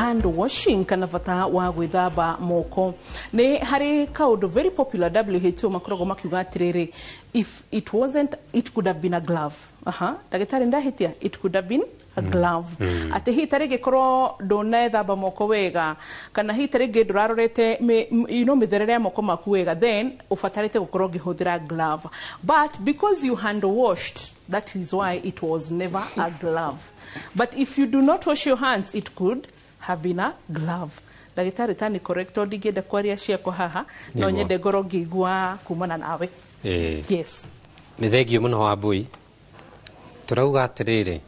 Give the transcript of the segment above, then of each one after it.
Hand washing kana bata wa gwĩthamba moko. Nĩ harĩ kaũndũ very popular WHO makoragwo makiuga atĩrĩrĩ, if it wasn't, it could have been a glove. Aha, ndagĩtarĩ, ndahĩtia? It could have been a glove, atĩ hihi ta rĩngĩ korwo ndũnethamba moko wega, kana hihi ta rĩngĩ ndũrarorete mĩtherere ya moko maku wega, then ũbatarĩte gũkorwo ũngĩhũthĩra glove, but because you hand washed, that is why it was never a glove. But if you do not wash your hands, it could have been a glove. Ndagĩtarĩ, tani correct, tondũ ndingĩenda kwaria ciakwa haha, no nyende ngorwo ngĩigua kumana nawe. Yes. Nĩ thengio mũno, Wambui. Tũrauga atĩrĩrĩ,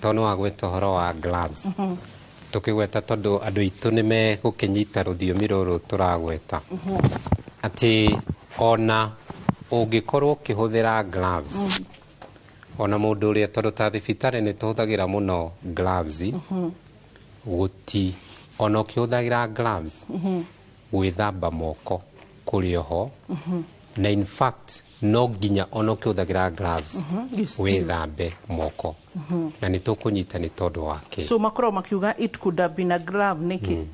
tondũ nĩ wagweta ũhoro wa gloves, tũkĩgweta tondũ andũ aitũ nĩ megũkĩnyita rũthiomi rũrũ tũragweta, atĩ ona ũngĩkorwo ũkĩhũthĩra gloves, ona mũndũ ũrĩa, tondũ ta thibitarĩ nĩ tũhũthagĩra mũno gloves, gũti ona ũkĩhũthagĩra gloves, gwĩthamba moko kũrĩ oho, na in fact no nginya ona ũkĩhũthagĩra gloves You still- wĩthambe moko, na nĩ tũkũnyita nĩ tondũ wa kĩ. So makoragwo makiuga it could have been a glove nĩkĩ?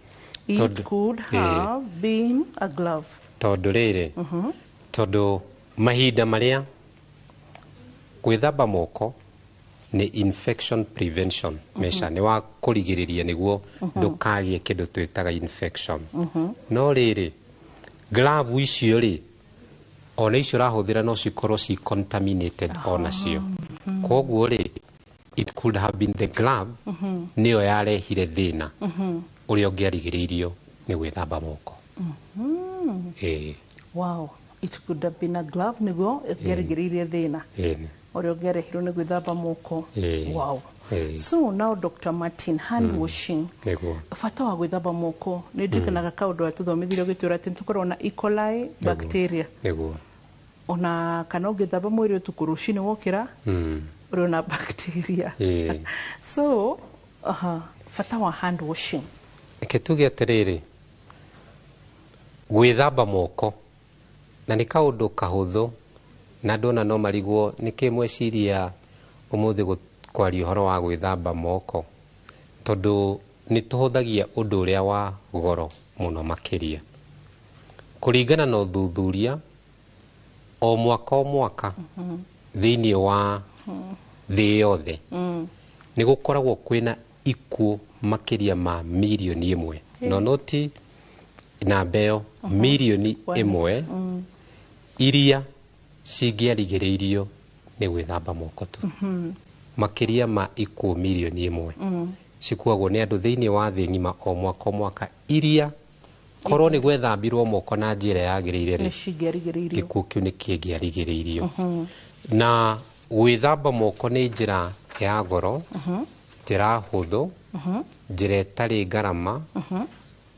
It could have been a glove. Tondũ rĩrĩ, tondũ mahinda marĩa gwĩthamba moko nĩ infection prevention measure, nĩ wa kũrigĩrĩria nĩguo ndũkagĩe kĩndũ twĩtaga infection. No rĩrĩ, glove icio rĩ, ona icio ũrahũthĩra no cikorwo ci contaminated onacio. Koguo rĩ, it could have been the glove nĩyo yarehire thĩna ũrĩa ũngĩarigĩrĩirio nĩ gwĩthamba moko. Ĩĩ. Wow, it could have been a glove nĩguo ĩngĩarigĩrĩirie thĩna ũrĩa ũngĩarehirwo nĩ gwĩthamba moko. Wow. So now, Dr. Martin, hand washing, bata wa gwĩthamba moko. Nĩ ndirikanaga kaũndũ atũthomithirie ũgĩtwĩra atĩ nĩtũkoragwo na E. coli bacteria, ona kana ũngĩthamba mwĩrĩ ũtukũ, rũcinĩ wokĩra ũrĩ ona bacteria. So bata wa hand washing. Reke tuge atĩrĩrĩ, gwĩthamba moko na nĩ kaũndũ kahũthũ, na andũ ona no marigwo nĩkĩ mweciria ũmũthĩ kwaria ũhoro wa gwĩthamba moko, tondũ nĩ tũhũthagia ũndũ ũrĩa wa goro mũno makĩria. Kũringana na ũthuthuria, o mwaka o mwaka thĩinĩ wa thĩ yothe nĩ gũkoragwo kwĩna ikuũ makĩria ma 1 mirioni, no noti namba ĩyo, 1 mirioni iria cingĩarigĩrĩirio nĩ gwĩthamba moko tu. Makĩria ma ikuũ 1 mirioni cikuagwo nĩ andũ thĩinĩ wa thĩ ng'ima o mwaka o mwaka, iria korwo nĩ gwethambirwo moko na njĩra yagĩrĩire nĩ rĩ, cingĩarigĩrĩirio. Gĩkuũ kĩu nĩ kĩngĩarigĩrĩirio. Na gwĩthamba moko nĩ njĩra ya goro, njĩra hũthũ, njĩra ĩtarĩ ngarama,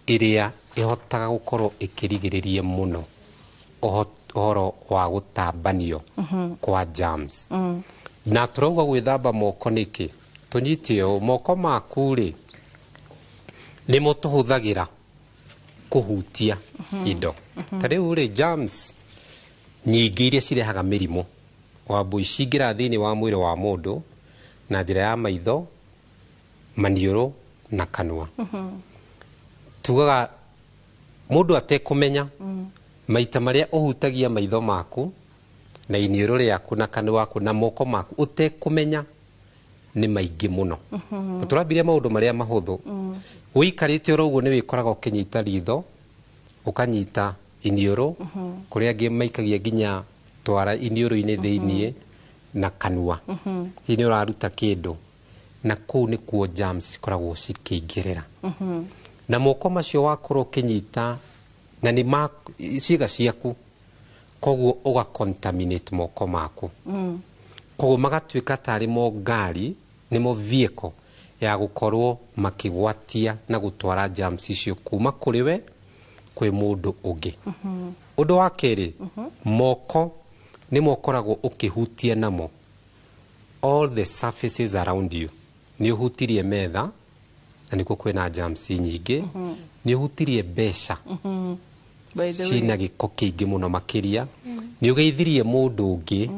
ĩrĩa ĩhotaga gũkorwo ĩkĩrigĩrĩria mũno ũhoro wa gũtambanio kwa germs. Na tũrauga gwĩthamba moko nĩkĩ? Tũnyite ũũ, moko maku rĩ, nĩmo tũhũthagĩra kũhutia indo. Ta rĩu rĩ, germs nyingĩ iria cirehaga mĩrimũ, Wambui, cingĩraga thĩinĩ wa mwĩrĩ wa mũndũ na njĩra ya maitho, maniũrũ na kanua. Tugaga mũndũ atekũmenya, maita marĩa ũhutagia maitho maku na iniũrũ rĩaku na kanua waku na moko maku ũtekũmenya nĩ maingĩ mũno. Tũrambirie maũndũ marĩa mahũthũ. Ũikarĩte oro ũguo nĩ wĩkoraga ũkĩnyita ritho, ũkanyita iniũrũ, kũrĩa angĩ maikagia nginya twara iniũrũ-inĩ thĩiniĩ, na kanua, hihi nĩ ũraruta kĩndũ, na kũu nĩkuo germs cikoragwo cikĩingĩrĩra. Na moko macio wakorwo ũkĩnyita na nĩ ma ciĩga ciaku, koguo ũga contaminate moko maku, koguo magatuĩka tarĩ mo ngari, nĩmo vehicle ya gũkorwo makĩgwatia na gũtwara germs icio kuma kũrĩ we kwĩ mũndũ ũngĩ. Ũndũ wa kerĩ, moko nĩmo ũkoragwo ũkĩhutia namo all the surfaces around you. Nĩ ũhutirie metha, na nĩkuo kwĩna germs nyingĩ. Nĩ ũhutirie mbeca By the way, ciĩna gĩko kĩingĩ mũno makĩria. Nĩ ũgeithirie mũndũ ũngĩ,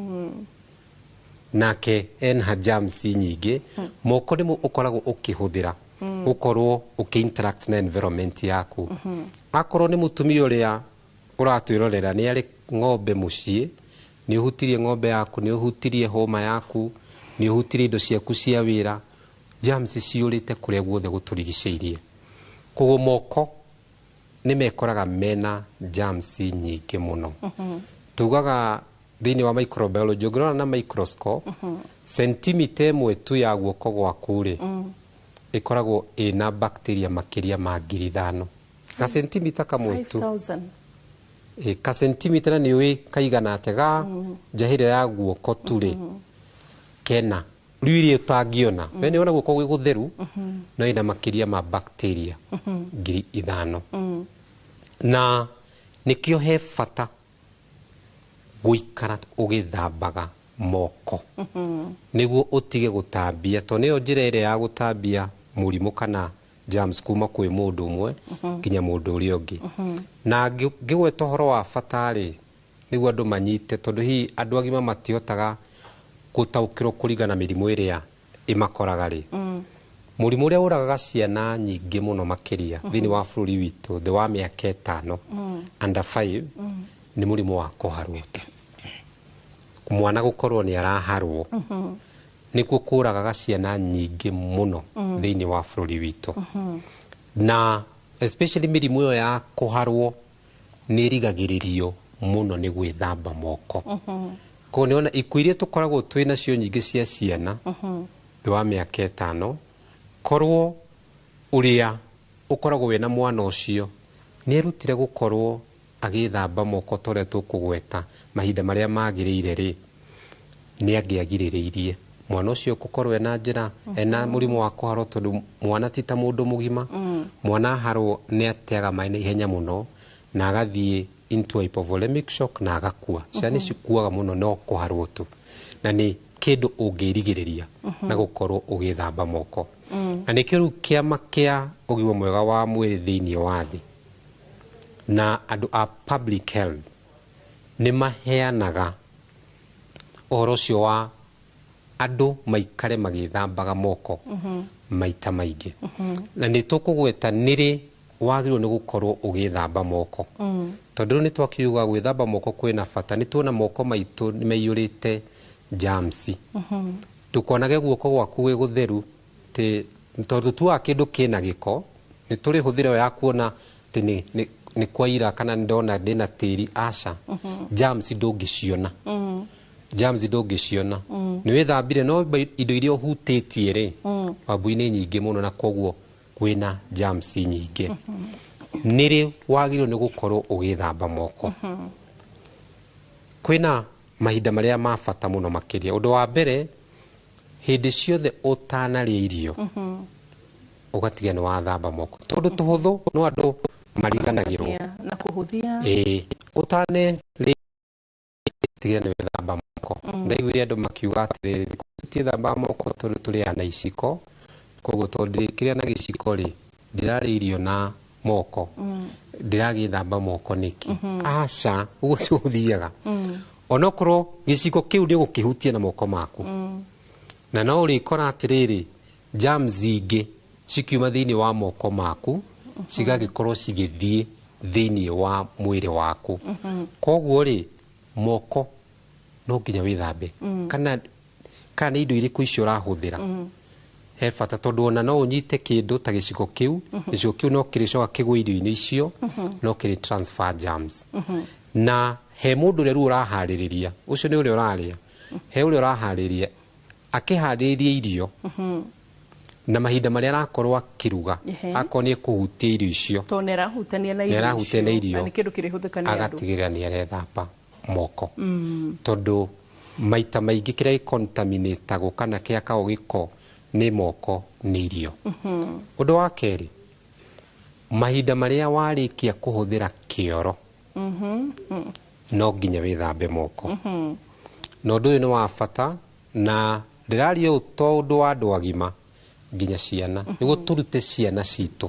nake ena germs nyingĩ. Moko nĩmo ũkoragwo ũkĩhũthĩra. Gũkorwo ũkĩ interact na environment yaku. Akorwo nĩ mũtumia ũrĩa ũratwĩrorera nĩ arĩ ng'ombe mũciĩ, nĩ ũhutirie ng'ombe yaku, nĩ ũhutirie hũma yaku, nĩ ũhutirie indo ciaku cia wĩra, germs ciũrĩte kũrĩa guothe gũtũrigicĩirie. Koguo moko nĩ mekoraga mena germs nyingĩ mũno. Tugaga thĩinĩ wa microbiology, ũngĩrora na microscope, sentimita ĩmwe tu ya guoko gwaku rĩ, ĩkoragwo ĩna bacteria makĩria ma 5,000. Gasentimita kamwe tu. 5000. Ĩ, kasentimita na nĩ ũĩ kaigana atĩa ga njahĩra ya guoko tu rĩ, kena rĩu iria ũtangĩona. We nĩ wona guoko gwĩ gũtheru, no ĩna makĩria ma bacteria 5,000. Na nĩkĩo he bata gũikara ũgĩthambaga moko nĩguo ũtige gũtambia, tondũ nĩyo njĩra ĩrĩa ya gũtambia mũrimũ kana germs kuma kwĩ mũndũ ũmwe nginya mũndũ ũrĩa ũngĩ. Na ngĩgweta ũhoro wa bata rĩ, nĩguo andũ manyite, tondũ hihi andũ agima matihotaga gũtaũkĩrwo kũringana na mĩrimũ ĩrĩa ĩmakoraga rĩ. Mũrimũ ũrĩa ũragaga ciana nyingĩ mũno makĩria thĩinĩ wa bũrũri witũ thĩ wa mĩaka 5, under 5, nĩ mũrimũ wa kũharwo. Mwana gũkorwo nĩ araharwo nĩkuo kũragaga ciana nyingĩ mũno thĩinĩ wa bũrũri witũ. Na especially mĩrimũ ĩyo ya kũharwo nĩ ĩrigagĩrĩrio mũno nĩ gwĩthamba moko. Koguo nĩwona ikuũ iria tũkoragwo twĩ nacio nyingĩ cia ciana thĩ wa mĩaka 5, korwo ũrĩa ũkoragwo wĩna mwana ũcio nĩ erutire gũkorwo agĩthamba moko ta ũrĩa tũkũgweta mahinda marĩa magĩrĩire rĩ, nĩ angĩagirĩrĩirie mwana ũcio gũkorwo ena njĩra ena mũrimũ wa kũharwo, tondũ mwana ti ta mũndũ mũgima. Mwana aharwo nĩ ateaga maĩ na ihenya mũno na agathiĩ into hypovolemic shock na agakua. Ciana nĩ cikuaga mũno no kũharwo tu, na nĩ kĩndũ ũngĩrigĩrĩria na gũkorwo ũgĩthamba moko. Na nĩkĩo rĩu kĩama kĩa ũgima mwega wa mwĩrĩ thĩinĩ wa thĩ na andũ a public health nĩ maheanaga ũhoro ũcio wa andũ maikare magĩthambaga moko maita maingĩ. Na nĩ tũkũgweta nĩrĩ wagĩrĩirwo nĩ gũkorwo ũgĩthamba moko, tondũ rĩu nĩ twakiuga gwĩthamba moko kwĩna bata. Nĩ tuona moko maitũ nĩ maiyũrĩte germs. Ndũkonage guoko gwaku gwĩ gũtheru tondũ tuaga kĩndũ kĩna gĩko, nĩ tũrĩ hũthĩro ya kuona atĩ nĩ kwaira kana ndona ndĩna tĩri. Aca, germs ndũngĩciona. Germs ndũngĩciona. Nĩ wĩthambire, no indo iria ũhutĩtie rĩ, wambui-inĩ nyingĩ mũno, na koguo kwĩna germs nyingĩ. Nĩrĩ wagĩrĩirwo nĩ gũkorwo ũgĩthamba moko? Kwĩna mahinda marĩa ma bata mũno makĩria. Ũndũ wa mbere, hĩndĩ ciothe ũtanarĩa irio ũgatiga nĩ wathamba moko, tondũ tũhũthũ no andũ mariganagĩrwo na kũhũthia. Ĩĩ, ũtanarĩa tiga nĩ wethamba moko. Ndaiguire andũ makiuga atĩrĩrĩ, thikũ tũtiĩthambaga moko tondũ tũrĩaga na iciko, koguo tondũ ndĩrĩkĩrĩa na gĩciko rĩ, ndĩrarĩa irio na moko, ndĩragĩthamba moko nĩkĩ? Aca, ũguo ti gũthiaga. Onokorwo gĩciko kĩu nĩ ũgũkĩhutia na moko maku, na no ũrĩkora atĩrĩrĩ, germs ingĩ cikiuma thĩinĩ wa moko maku cigagĩkorwo cigĩthiĩ thĩinĩ wa mwĩrĩ waku. Koguo rĩ, moko no nginya wĩthambe, kana nĩ indo irĩkũ icio ũrahũthĩra. He bata tondũ ona no ũnyite kĩndũ ta gĩciko kĩu, gĩciko kĩu no kĩrĩcoka kĩgwe irio-inĩ icio, no kĩrĩ transfer germs. Na he mũndũ ũrĩa rĩu ũraharĩrĩria, ũcio nĩ ũrĩa ũrarĩa, he ũrĩa ũraharĩrĩria akĩharĩrĩria irio na mahinda marĩa arakorwo akĩruga, akorwo nĩ ekũhutia irio icio, tondũ nĩ arahutania na irio, nĩ na irio, na nĩ kĩndũ kĩrĩhũthĩka nĩ andũ, agatigĩrĩra nĩ arethamba moko. Tondũ maita maingĩ kĩrĩa gĩcontaminatagwo kana kĩakagwo gĩko nĩ moko nĩ irio. Ũndũ wa kerĩ, mahinda marĩa warĩkia kũhũthĩra kĩoro, no nginya wĩthambe moko. Na ũndũ ũyũ nĩ wa bata, na ndĩraria ũũ to ũndũ wa andũ agima nginya ciana, nĩguo tũrute ciana citũ,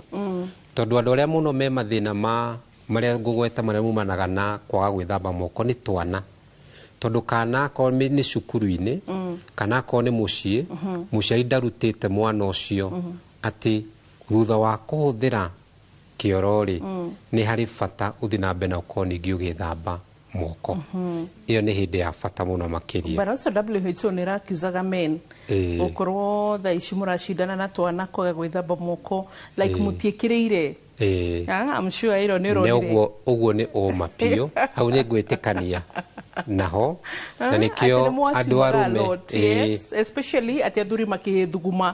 tondũ andũ arĩa mũno me mathĩna ma marĩa ngũgweta marĩa mumanaga na kwaga gwĩthamba moko nĩ twana. Tondũ kana akorwo nĩ cukuru-inĩ, kana akorwo nĩ mũciĩ, mũciari ndarutĩte mwana ũcio atĩ Thutha wa kũhũthĩra kĩoro rĩ, nĩ harĩ bata ũthiĩ na mbere na ũkorwo ningĩ ũgĩthamba moko. Ĩyo nĩ hĩndĩ ya bata mũno makĩria. But also WHO nĩ ĩrakiuzaga men gũkorwo thaa ici mũracindana na twana kwaga gwĩthamba moko, like mũtiĩkĩrĩire. Ah, I'm sure ĩro nĩ Nĩ ũronire. Ũguo ũguo nĩ ũma biũ, hau nĩ ngwĩtĩkania naho na nĩkĩo Atĩ nĩ andũ mwacimaga arũme lot, yes, especially atĩ athuri makĩthuguma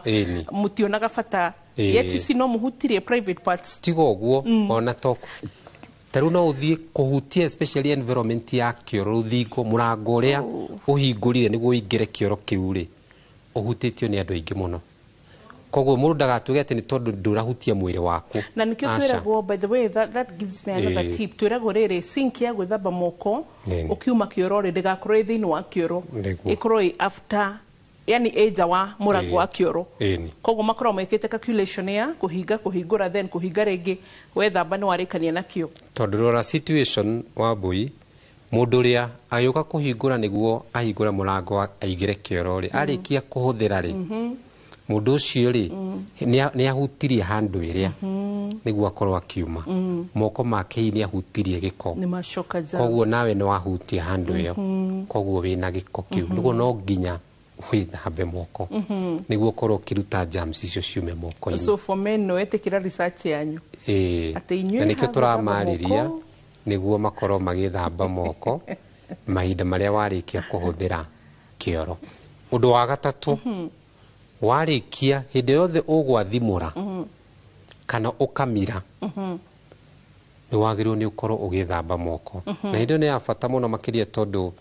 mũtionaga bata, yet you see no mũhutirie private parts. Tiga ũguo, ona to ta rĩu no ũthiĩ kũhutia, especially environment ya kĩoro, rũthingo, mũrango ũrĩa ũhingũrire nĩguo ũingĩre kĩoro kĩu rĩ, ũhutĩtio nĩ andũ aingĩ mũno. Koguo mũndũ ndagatuĩke atĩ nĩ tondũ ndũrahutia mwĩrĩ waku. Na nikio Aca. twĩragwo, by the way, that gives me another tip. Twĩragwo rĩrĩ, sink ya gwĩthamba moko ũkiuma kĩoro rĩ, ndĩgakorwo ĩ thĩinĩ wa kĩoro, ĩkorwo ĩ after, yani ĩ nja wa mũrango wa kĩoro. Koguo makoragwo mekĩte calculation ya kũhinga, kũhingũra, then kũhinga rĩngĩ, wethamba nĩ warĩkania nakĩo. Tondũ rora situation wa mbui, mũndũ ũrĩa agĩũka kũhingũra nĩguo ahingũre mũrango aingĩre kĩoro rĩ, arĩkia kũhũthĩra rĩ, mũndũ ũcio rĩ, nĩ ahutirie handũ ĩrĩa nĩguo akorwo akiuma moko make, hihi nĩ ahutirie gĩko. Nĩ macoka germs. Koguo nawe nĩ wahutia handũ ĩyo, koguo wĩna gĩko kĩu, nĩguo no nginya wĩthambe moko nĩguo ũkorwo ũkĩruta germs icio ciume moko-inĩ. So for men, no etĩkĩra research yanyu atĩ inyuĩ Na nĩkĩo ha gwĩthamba tũramarĩria moko? Nĩguo makorwo magĩthamba moko mahinda marĩa warĩkia kũhũthĩra kĩoro. Ũndũ wa gatatũ, warĩkia, hĩndĩ yothe ũgwathimũra kana ũkamira, nĩ wagĩrĩirwo nĩ ũkorwo ũgĩthamba moko. Na hĩndĩ ĩyo nĩ ya bata mũno makĩria, tondũ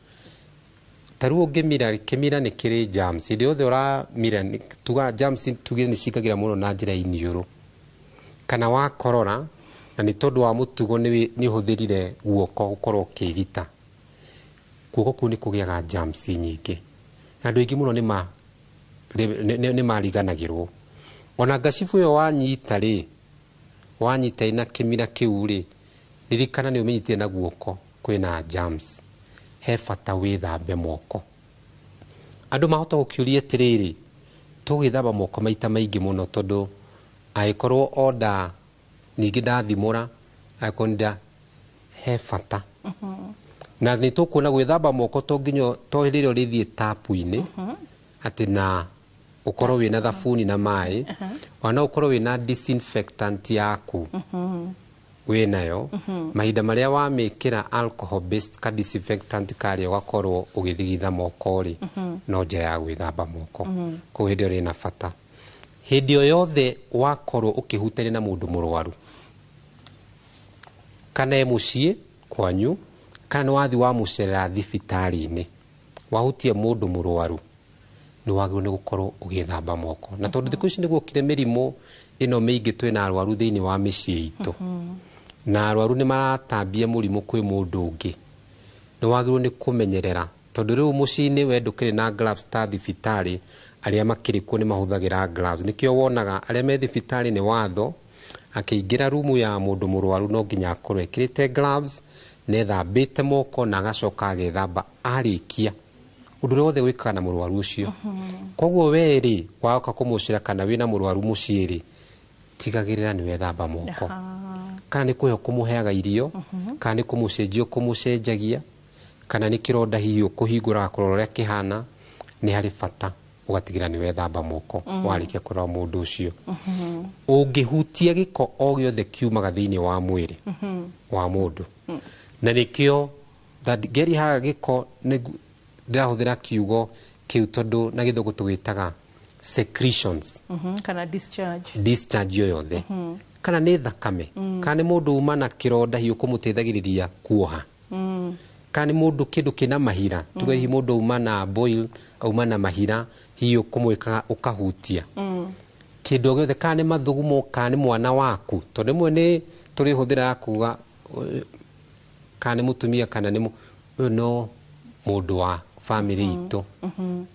ta rĩu ũngĩmira, kĩmira nĩ kĩrĩ germs. Hĩndĩ yothe ũramira tuga germs, tuge nĩ cingagĩra mũno na njĩra ya iniũrũ kana wakorora, na nĩ tondũ wa mũtugo nĩ ũhũthĩrire guoko gũkorwo ũkĩgita, guoko kũu nĩ kũgĩaga germs nyingĩ. Na andũ aingĩ mũno nĩ mariganagĩrwo ona ngacibu ĩyo wanyita rĩ, wanyita ĩna kĩmira kĩu rĩ, ririkana nĩ ũmĩnyitire na guoko kwĩna germs. He bata wĩthambe moko. Andũ mahota gũkĩũria atĩrĩrĩ, tũgwĩthamba moko maita maingĩ mũno tondũ angĩkorwo onda ningĩ ndathimũra, angĩkorwo nda, he bata na nĩ tũkuona gwĩthamba moko to nginya to hĩndĩ ĩrĩa ũrĩthiĩ tapu-inĩ atĩ na ũkorwo wĩna thabuni na maĩ, ona no ũkorwo wĩna disinfectant yaku wĩnayo, mahinda marĩa wamĩkĩra alcohol based ka disinfectant karĩa ũgakorwo ũgĩthigitha moko rĩ, no njĩra ya gwĩthamba moko. Koguo hĩndĩ ĩyo rĩna bata, hĩndĩ o yothe wakorwo ũkĩhutania na mũndũ mũrwaru, kana e mũciĩ kwanyu, kana nĩ wathiĩ wamũcerera thibitarĩ-inĩ, wahutia mũndũ mũrwaru, nĩ wagĩrĩirwo nĩ gũkorwo ũgĩthamba moko. Na tondũ thikũ ici nĩ guokire mĩrimũ ĩno mĩingĩ, twĩna arwaru thĩinĩ wa mĩciĩ itũ, na arwaru nĩ maratambia mũrimũ kwĩ mũndũ ũngĩ, nĩ wagĩrĩirwo nĩ kũmenyerera, tondũ rĩu mũciĩ-inĩ we ndũkĩrĩ na gloves ta thibitarĩ. Arĩa makĩrĩ kuo nĩ mahũthagĩra gloves. Nĩkĩo wonaga arĩa me thibitarĩ nĩ watho akĩingĩra rumu ya mũndũ mũrwaru no nginya akorwo ekĩrĩte gloves, nethambĩte moko na agacoka agethamba arĩkia ũndũ ũrĩa wothe wĩkaga na mũrwaru ũcio. Koguo we rĩ, waoka kũmũcera kana wĩna mũrwaru mũciĩ rĩ, tigagĩrĩra nĩ wethamba moko, kana nĩ kũhe kũmũheaga irio, kana nĩ kũmũcenjia ũkũmũcenjagia, kana nĩ kĩronda hihi ũkũhingũraga kũrora ũrĩa kĩhana, nĩ harĩ bata ũgatigĩra nĩ wethamba moko warĩkia kũrora mũndũ ũcio. Ũngĩhutia gĩko o gĩothe kiumaga thĩinĩ wa mwĩrĩ wa mũndũ, na nĩkĩo ngeri haha gĩko ndĩrahũthĩra kiugo kĩu tondũ na gĩthũngũ tũgĩtaga secretions. Kana discharge. Discharge yo yothe, kana nĩ thakame, kana nĩ mũndũ uma na kĩronda hihi ũkũmũteithagĩrĩria kuoha, kana nĩ mũndũ kĩndũ kĩna mahira, tuge hihi mũndũ uma na boil, auma na mahira, hihi ũkũmwĩkaga ũkahutia kĩndũ o gĩothe, kana nĩ mathugumo, kana nĩ mwana waku, tondũ rĩmwe nĩ tũrĩhũthĩra ya kuga kana nĩ mũtumia, kana nĩ ũyũ no mũndũ wa bamĩrĩ itũ,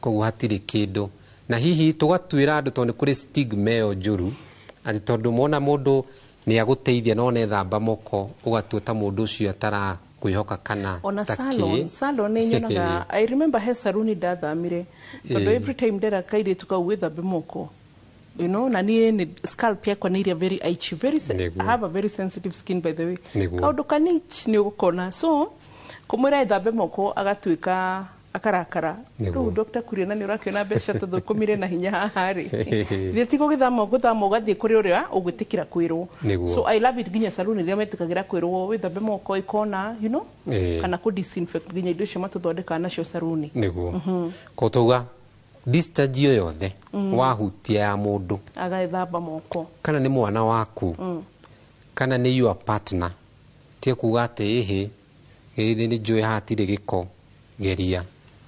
koguo hatirĩ kĩndũ. Na hihi tũgatuĩra andũ, tondũ nĩ kũrĩ stigma ĩyo njũru atĩ tondũ mona mũndũ nĩ agũteithia no nethamba moko, ũgatua ta mũndũ ũcio atarakwĩhoka kana ona ta salon kĩ. Salon nĩ nyonaga, I remember he saruni ndathamire tondũ every time ndera kairĩtu kau wĩthambe moko. You know, na niĩ nĩ scalp yakwa nĩ iria very itchy, very Nĩguo. I have a very sensitive skin, by the way. Nĩguo. Kaũndũ kanich nĩ ũgũkona, so kũmwĩra ethambe moko agatuĩka akarakara. Nĩguo. Rĩu Dr. Kuria, na nĩ ũrakĩona mbeca tũthũkũmire na hinya haha rĩ, thiĩ ti gũgĩthama gũthama ũgathiĩ kũrĩ ũrĩa ũgwĩtĩkĩra kwĩrwo. Nĩguo. So I love it, nginya saluni iria metĩkagĩra kwĩrwo wĩthambe moko ikona, you know, kana kũ disinfect nginya indo icio matũthondekaga nacio saruni. Nĩguo ko tauga discharge yo yothe wahutia ya mũndũ, agethamba moko. Kana nĩ mwana waku, kana nĩ your partner, tie kuga atĩ ĩhĩ gĩrĩ nĩ njũĩ hatirĩ gĩko, geria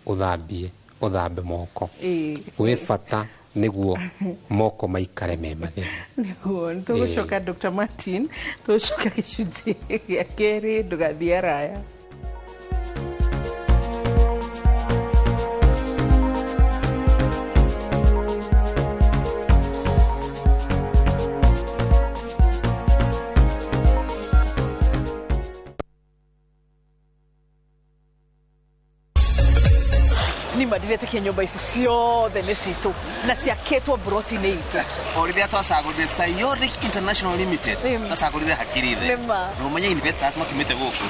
ũthambie, ũthambe moko. Gwĩ bata nĩguo moko maikare me matheru. Nĩguo nĩ tũgũcoka, Dr. Martin, tũgũcoka gĩcunjĩ gĩa kerĩ, ndũgathiĩ araya. Nima ndiretĩkia nyũmba ici ciothe nĩ citũ na ciakĩtwo mburoti-inĩ itũ. O rĩrĩa twacagũrire Sayoric International Limited, Nĩma. twacagũrire hakiri thĩ. Nĩma. Na ũmenye investors matumĩte gũkũ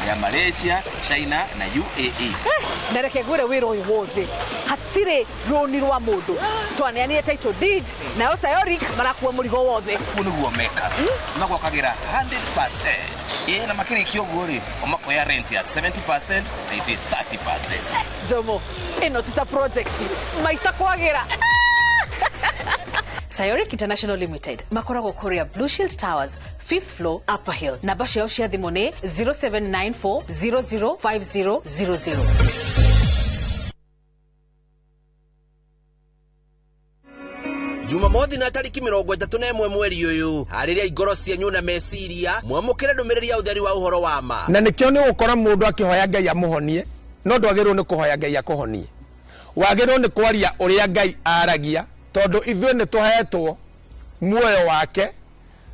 ya Malaysia, China na UAE. Na reke ngwĩre, wĩra ũyũ wothe hatirĩ rũni rwa mũndũ, twaneanire title deed nayo Sayoric marakua mũrigo wothe. Ũguo nĩguo mekaga, magwakagĩra 100%, ĩ na makĩrĩkia ũguo rĩ, o makoya rent ya 70% na ithuĩ 30%. Njomo ĩno ti ta project maica kwagĩra. Sayoric International Limited makoragwo kũrĩa Blue Shield Towers, fifth floor, Upper Hill. Namba ciao cia thimũ nĩ 0794 005000. Jumamothi na tariki 31 mweri ũyũ, harĩria ngoro cianyu na meciria mwamũkĩre ndũmĩrĩri ya ũtheri wa ũhoro wa ma. Na nĩkĩo nĩ ũgũkora mũndũ akĩhoya Ngai amũhonie, no ndwagĩrĩirwo nĩ kũhoya Ngai akũhonie, wagĩrĩirwo nĩ kwaria ũrĩa Ngai aragia, tondũ ithuĩ nĩ tũhetwo muoyo wake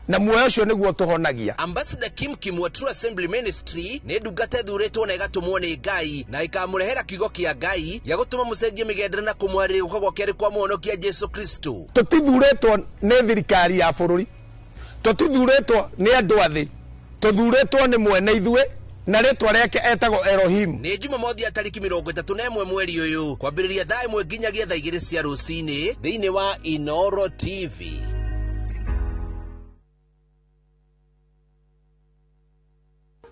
na muoyo ũcio nĩguo tũhonagia. Ambassador Kim Kim wa True Assembly Ministry nĩ ndungata ĩthurĩtwo na ĩgatũmwo nĩ Ngai na ĩkamũrehera kiugo kĩa Ngai gĩa gũtũma mũcenjie mĩgendere na kũmwarĩria gũka gwa kerĩ kwa mũhonokia Jesu Kristo. Tũtithurĩtwo nĩ thirikari ya bũrũri, tũtithurĩtwo nĩ andũ a thĩ, tũthurĩtwo nĩ mwene ithuĩ na rĩtwa rĩake etagwo Elohim. Nĩ Jumamothi ya tariki 31 mweri ũyũ, kwambĩrĩria thaa 1 nginyagia thaa 2 cia rũcinĩ, thĩinĩ wa Inoro TV.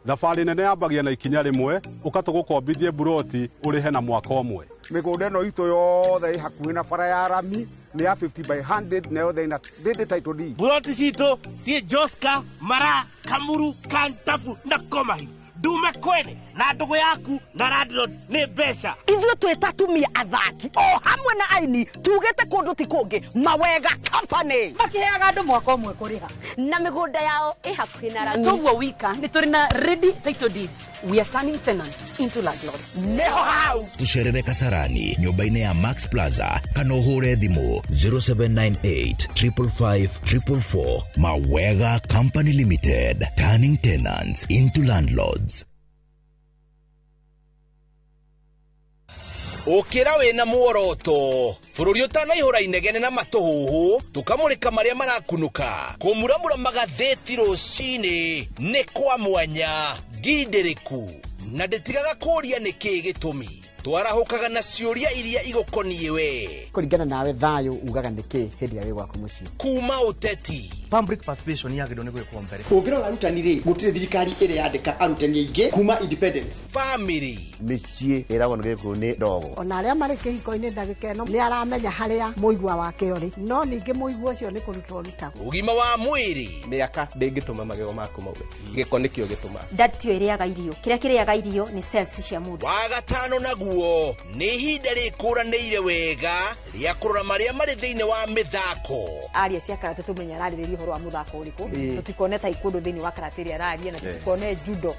Thabarĩ nene yambagia na ikinya rĩmwe, ũka tũgũkombithie buroti ũrĩhe na mwaka ũmwe. Mĩgũnda ĩno itũ yothe ĩ hakuhĩ na bara ya rami, nĩ ya 50 by 100 na yothe ĩna ndĩndĩ title deed. Buroti citũ ciĩ Joska, Mara, Kamuru, Kantafu na Komahi. Ndume kwene na ndũgũ yaku na landlord nĩ mbeca. Ithuĩ twĩ ta atumia athaki o hamwe na aini tugĩte kũndũ ti kũngĩ, Mawega Company. Makiheaga andũ mwaka ũmwe kũrĩha. Na mĩgũnda yao ĩ hakuhĩ na rami. Toguo wika nĩ tũrĩ na ready title deeds. We are turning tenants into landlords. Nĩho hau. Tucerere Kasarani nyũmba-inĩ ya Max Plaza kana ũhũre thimũ 0798 555 444. Mawega Company Limited, turning tenants into landlords. Ũkĩra wĩna muoroto, bũrũri ũtanaihũra inegene na matũhũhũ, tũkamũrĩka marĩa marakunũka, kũmuramura magathĩti rũcinĩ nĩ kwa mwanya ngindĩrĩku, na ndĩtigaga kũũria nĩkĩĩ gĩtũmi twarahũkaga na ciũria iria igũkoniĩ we. Kũringana nawe, thayũ ugaga nĩkĩ hĩndĩ ĩrĩa wĩ gwaku mũciĩ? Kuma ũteti, public participation yagĩrĩirwo nĩ gwĩkwo mbere. Ũngĩrora arutani rĩ, gũtirĩ thirikari ĩrĩ yandĩka arutani aingĩ kuma independence. Family, mĩciĩ ĩragwo nĩ gĩkũyũ nĩ ndogo. Ona arĩa marĩ kĩhiko-inĩ ndagĩka ĩno nĩ aramenya harĩa mũigua wake ũrĩ, no ningĩ mũigua ũcio nĩ kũrutwo ũrutagwo. Ũgima wa mwĩrĩ, mĩaka ndĩngĩtũma magego maku maume, gĩko nĩkĩo gĩtũmaga. Ndatio ĩrĩaga irio, kĩrĩa kĩrĩaga irio nĩ cells cia mũndũ. Wagatano naguo nĩ ihinda rĩkũranĩire wega rĩa kũrora marĩa marĩ thĩinĩ wa mĩthako. Aria cia karate tũmenye ararĩrĩria ũhoro wa mũthako ũrĩkũ, tũtikone taekwondo thĩinĩ wa karate ĩrĩa araria, na tũtikone judo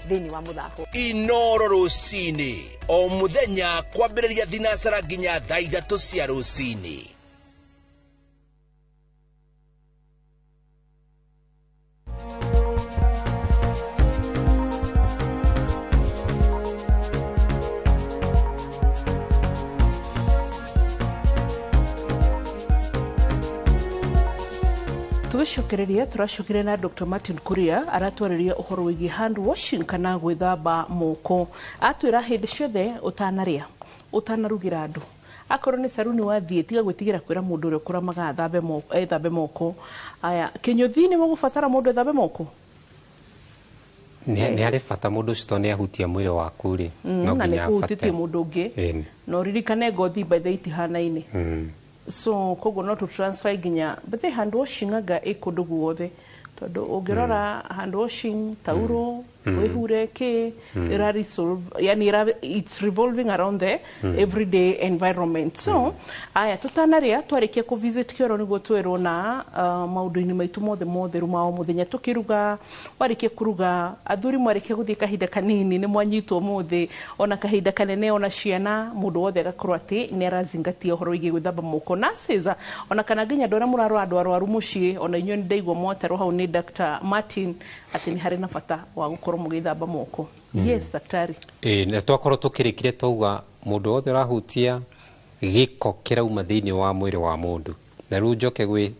thĩinĩ wa mũthako. Inoro rũcinĩ o mũthenya kwambĩrĩria thinacara nginya thaa 3 cia rũcinĩ. Twacokereria tũracokire na Dr. Martin Kuria aratwarĩria ũhoro wĩgiĩ hand washing kana gwĩthamba moko. Atwĩra hĩndĩ ciothe ũtanarĩa, ũtanarugĩra andũ, akorwo nĩ saruni wathiĩ, tiga gwĩtigĩra kwĩra mũndũ ũrĩa ũkũramaga athambe moko, ethambe moko. Aya, kĩnyũthi nĩ mũgũbatara mũndũ ethambe moko? Nĩ harĩ bata mũndũ ũcio tondũ nĩ ahutia mwĩrĩ waku rĩ, no na nĩ nginya kũhutĩtie abate. Mũndũ ũngĩ. Ĩni. Na ũririkane ngothi by the itihanaine, so koguo no tũ transfer nginya, but the hand washing anga ĩ kũndũ guothe, tondũ ũngĩrora hand washing, tauro, wĩhure kĩ, ĩra resolve, yani ĩra, it's revolving around the everyday environment. So aya, tũtanarĩa, twarĩkia kũ visit kĩoro nĩguo twĩrwo na maũndũ-inĩ maitũ mothe mothe ma o mũthenya, tũkĩruga, warĩkia kũruga, athuri mwarĩkia gũthiĩ kahinda kanini nĩ mwanyitwo mũthĩ, ona kahinda kanene, ona ciana, mũndũ wothe agakorwo atĩ nĩ arazingatia ũhoro wĩgiĩ gwĩthamba moko. Nurses, ona kana nginya andũ arĩa mũrarora andũ arwaru mũciĩ, ona inyuĩ nĩ ndaigua mwatarwo hau nĩ Dr. Martin atĩ nĩ harĩ na bata wa gũkorwo mũgĩthamba moko. Yes, daktari. Ĩĩ, na twakorwo tũkĩrĩkire twauga mũndũ wothe ũrahutia gĩko kĩrauma thĩinĩ wa mwĩrĩ wa mũndũ. Na rĩu njoke gwĩ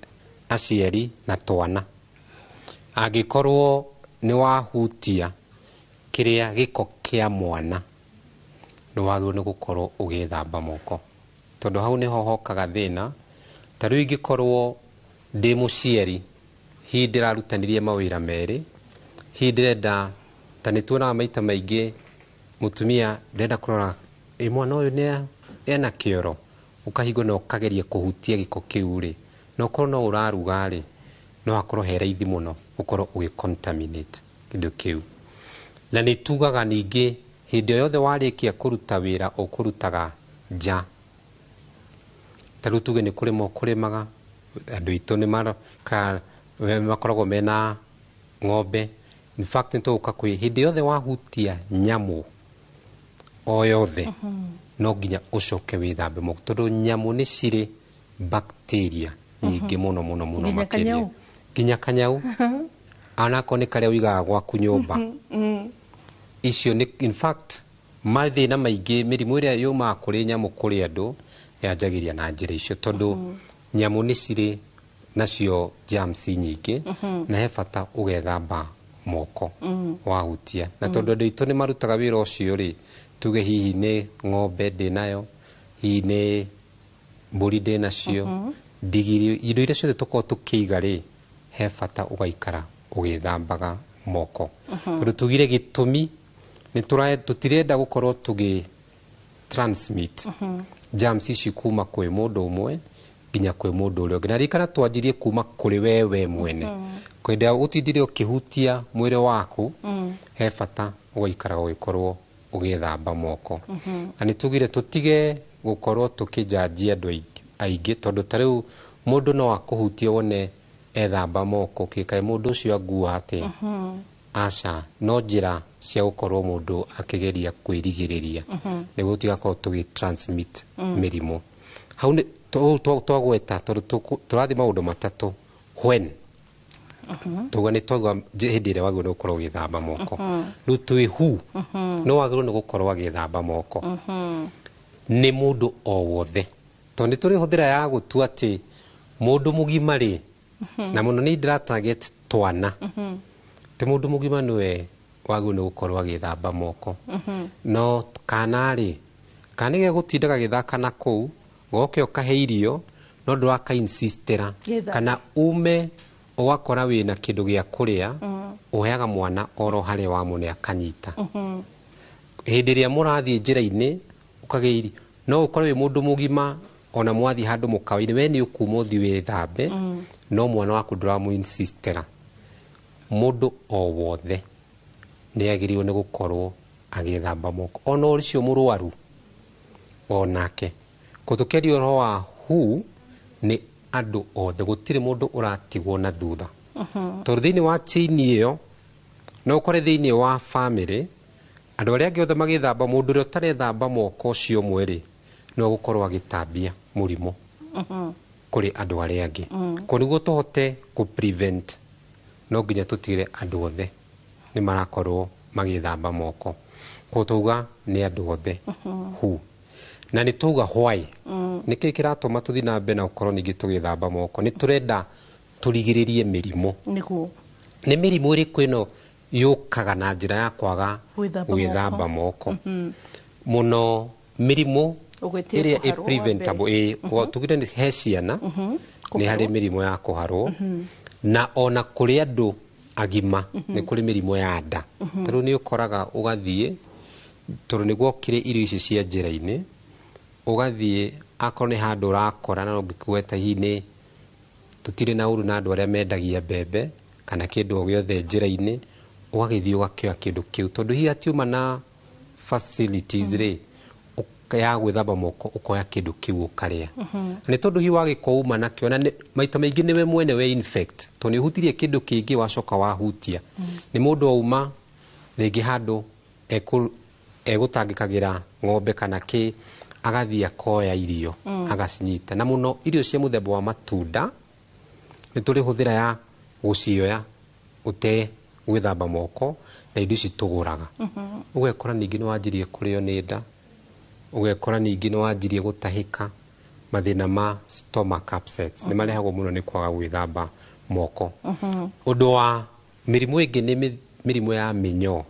aciari na twana, angĩkorwo nĩ wahutia kĩrĩa gĩko kĩa mwana, nĩ wagĩrĩirwo nĩ gũkorwo ũgĩthamba moko, tondũ hau nĩho hokaga thĩna. Ta rĩu ingĩkorwo ndĩ mũciari, hihi ndĩrarutanirie mawĩra merĩ, hihi ndĩrenda, ta nĩ tuonaga maita maingĩ mũtumia ndĩrenda kũrora ĩ mwana ũyũ nĩ ena kĩoro, ũkahingwo na ũkageria kũhutia gĩko kĩu rĩ, na ũkorwo no ũraruga rĩ, no hakorwo he raithi mũno ũkorwo ũgĩ contaminate kĩndũ kĩu. Na nĩ tugaga ningĩ hĩndĩ o yothe warĩkia kũruta wĩra ũkũrutaga nja, ta rĩu tuge nĩ kũrĩma ũkũrĩmaga, andũ aitũ nĩ makoragwo mena ng'ombe, in fact nĩ tũgũka kwĩ hĩndĩ yothe wahutia nyamũ o yothe, no nginya ũcoke wĩthambe moko, tondũ nyamũ nĩ cirĩ bacteria nyingĩ mũno mũno mũno. Nginya Makĩria kanyau? Nginya kanyau, anakorwo nĩ karĩa ũigaga gwaku nyũmba. Icio nĩ in fact mathĩna maingĩ, mĩrimũ ĩrĩa yumaga kũrĩ nyamũ kũrĩ andũ yanjagĩria na njĩra icio, tondũ nyamũ nĩ cirĩ nacio germs nyingĩ, na he bata ũgethamba moko wahutia. Na tondũ andũ aitũ nĩ marutaga wĩra ũcio rĩ, tuge hihi nĩ ng'ombe ndĩnayo, hihi nĩ mbũri ndĩnacio, ndigiri, indo iria ciothe tũkoragwo tũkĩiga rĩ, he bata ũgaikara ũgĩthambaga moko, tondũ tugire gĩtũmi nĩ tũtirenda gũkorwo tũgĩ transmit germs ici kuma kwĩ mũndũ ũmwe nginya kwĩ mũndũ ũrĩa ũngĩ. Na ririkana twanjirie kuma kũrĩ we mwene, kwenda ũtindire ũkĩhutia mwĩrĩ waku, he bata ũgaikara ũgĩkorwo ũgĩthamba moko. Na nĩ tugire tũtige gũkorwo tũkĩnjanjia andũ aingĩ, tondũ ta rĩu mũndũ no akũhutie wone ethamba moko, kĩkaĩ mũndũ ũcio angua atĩa? Aca, no njĩra cia gũkorwo mũndũ akĩgeria kwĩrigĩrĩria nĩguo tũtigakorwo tũgĩ transmit mĩrimũ. Hau nĩ twagweta, tondũ tũrathiĩ maũndũ matatũ. When tuga nĩ twauga hĩndĩ ĩrĩa wagĩrĩirwo nĩ gũkorwo ũgĩthamba moko, rĩu twĩ who no wagĩrĩirwo nĩ gũkorwo agĩthamba moko. Nĩ mũndũ o wothe, tondũ nĩ tũrĩ hũthĩra ya gũtua atĩ mũndũ mũgima rĩ, na mũno nĩ ndĩra target twana, ti mũndũ mũgima nĩwe wagĩrĩirwo nĩ gũkorwo agĩthamba moko. No kana rĩ, kana nĩ gegũtinda gagĩthaka na kũu, goke ũkahe irio, no ndũraka insistĩra. Gĩthambe. Kana ume ũgakora wĩna kĩndũ gĩa kũrĩa, ũheaga mwana oro harĩa wamũne akanyita. Hĩndĩ ĩrĩa mũrathiĩ njĩra-inĩ ũkagĩa irio, no ũkorwo wĩ mũndũ mũgima, ona mwathiĩ handũ mũkawa-inĩ, we nĩ ũkuma ũthiĩ wĩthambe, no mwana waku ndũramũ insistĩra. Mũndũ o wothe nĩ agĩrĩirwo nĩ gũkorwo agĩthamba moko, ona ũcio mũrwaru onake. Kũtũkĩaria ũhoro wa who, nĩ andũ othe, gũtirĩ mũndũ ũratigwo na thutha, tondũ thĩinĩ wa chain ĩyo no ũkore thĩinĩ wa family andũ arĩa angĩ othe magĩthamba, mũndũ ũrĩa ũtarethamba moko ũcio ũmwe rĩ, no gũkorwo agĩtambia mũrimũ kũrĩ andũ arĩa angĩ. Ko nĩguo tũhote kũ prevent, no nginya tũtigĩre andũ othe nĩ marakorwo magĩthamba moko. Koguo tauga nĩ andũ othe, who. Na nĩ tauga why, nĩkĩ kĩratũma tũthiĩ na mbere na gũkorwo ningĩ tũgĩthamba moko? Nĩ tũrenda Tũrigĩrĩrie mĩrimũ. Nĩguo. Nĩ mĩrimũ ĩrĩkũ ĩno yũkaga na njĩra ya kwaga Gwĩthamba gwĩthamba moko? Mũno mĩrimũ Ũgwĩtie ĩrĩa kũharwo ĩ preventable wa mbere. Ĩ tugire nĩ he ciana, nĩ harĩ mĩrimũ ya kũharwo, na ona kũrĩ andũ agima nĩ kũrĩ mĩrimũ ya nda. Ta rĩu nĩ ũkoraga ũgathiĩ, tondũ nĩ gwokire irio ici cia njĩra-inĩ, ũgathiĩ akorwo nĩ handũ ũrakora, na ũngĩkĩgweta hihi nĩ tũtirĩ na ũru na andũ arĩa mendagia mbembe kana kĩndũ o gĩothe njĩra-inĩ, ũgagĩthiĩ ũgakĩoya kĩndũ kĩu, tondũ hihi hatiuma na facilities rĩ ya gwĩthamba moko, ũkoya kĩndũ kĩu ũkarĩa. Nĩ tondũ hihi wagĩkorwo uma nakĩo, na maita maingĩ nĩwe mwene we infect, tondũ nĩ ũhutirie kĩndũ kĩngĩ wacoka wahutia. Nĩ mũndũ auma rĩngĩ handũ egũtangĩkagĩra ng'ombe kana kĩ, agathiĩ akoya irio, agacinyita, na mũno irio cia mũthemba wa matunda nĩ tũrĩ hũthĩra ya gũcioya ũte gwĩthamba moko, na indo ici tũgũraga. Ũgekora ningĩ nĩ wanjirie kũrĩo nĩ nda, ũgekora ningĩ nĩ wanjirie gũtahĩka, mathĩna ma stomach upsets nĩ marehagwo mũno nĩ kwaga gwĩthamba moko. Ũndũ wa mĩrimũ ĩngĩ nĩ mĩrimũ ya mĩnyoo,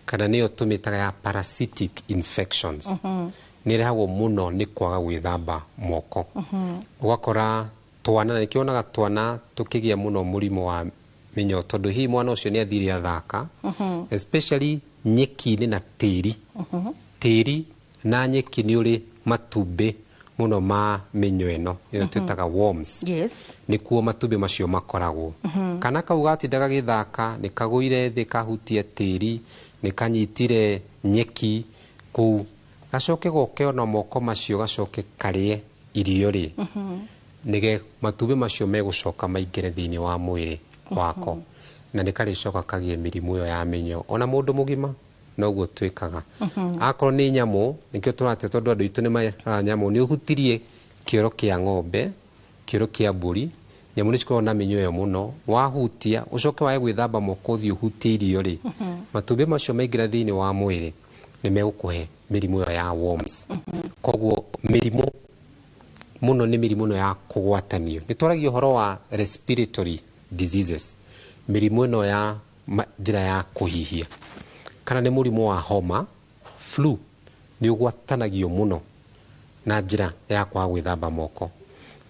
kana nĩyo tũmĩtaga ya parasitic infections. Nĩ ĩrehagwo mũno nĩ kwaga gwĩthamba moko. Ũgakora twana, na nĩkĩo wonaga twana tũkĩgĩa mũno mũrimũ wa mĩnyoo, tondũ hihi mwana ũcio nĩ athire athaka, especially nyeki-inĩ na tĩri. Tĩri na nyeki nĩ ũrĩ matumbĩ mũno ma mĩnyoo ĩno ĩyo twĩtaga worms. Nĩkuo matumbĩ macio makoragwo. Kana kau gatinda gagĩthaka, nĩ kagũire thĩ, kahutia tĩri, nĩ kanyitire nyeki kũu, gacoke goke ona moko macio, gacoke karĩe irio rĩ, nĩge matumbĩ macio megũcoka maingĩre thĩinĩ wa mwĩrĩ wako, na nĩ karĩcoka kagĩe mĩrimũ ĩyo ya mĩnyoo. Ona mũndũ mũgima noguo twĩkaga. Akorwo nĩ nyamũ, nĩkĩo tũrate, tondũ andũ aitũ nĩ marara nyamũ, nĩ ũhutirie kĩoro kĩa ng'ombe, kĩoro kĩa mbũri, nyamũ nĩ cikoragwo na mĩnyoo ĩyo mũno, wahutia ũcoke wage gwĩthamba moko ũthiĩ ũhutie irio rĩ, matumbĩ macio maingĩra thĩinĩ wa mwĩrĩ nĩ megũkũhe mĩrimũ ĩyo ya worms. Koguo mĩrimũ mũno nĩ mĩrimũ ĩno ya kũgwatanio. Nĩ twaragia ũhoro wa respiratory diseases, mĩrimũ ĩno ya njĩra ya kũhihia, kana nĩ mũrimũ wa homa, flu, nĩ ũgwatanagio mũno na njĩra ya kwaga gwĩthamba moko.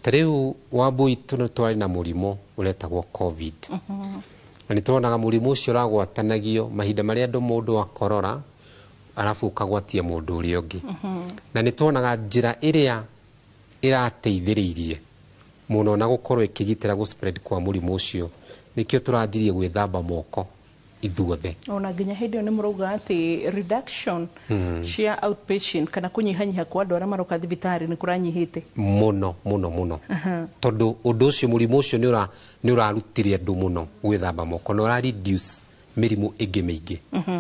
Ta rĩu Wambui, twarĩ na mũrimũ ũretagwo COVID, na nĩ tuonaga mũrimũ ũcio ũragwatanagio mahinda marĩa andũ mũndũ akorora arabu ũkagwatia mũndũ ũrĩa ũngĩ. Na nĩ tuonaga njĩra ĩrĩa ĩrateithĩrĩirie mũno na gũkorwo ĩkĩgitĩra gũ spread kwa mũrimũ ũcio, nĩkĩo tũranjirie gwĩthamba moko ithuothe. Ona nginya hĩndĩ ĩyo nĩ mũrauga atĩ reduction cia outpatient kana kũnyihanyiha kwa andũ arĩa maroka thibitarĩ nĩ kũranyihĩte. Mũno mũno mũno, tondũ ũndũ ũcio, mũrimũ ũcio nĩ ũrarutire andũ mũno gwĩthamba moko, na ũra reduce mĩrimũ ĩngĩ mĩingĩ,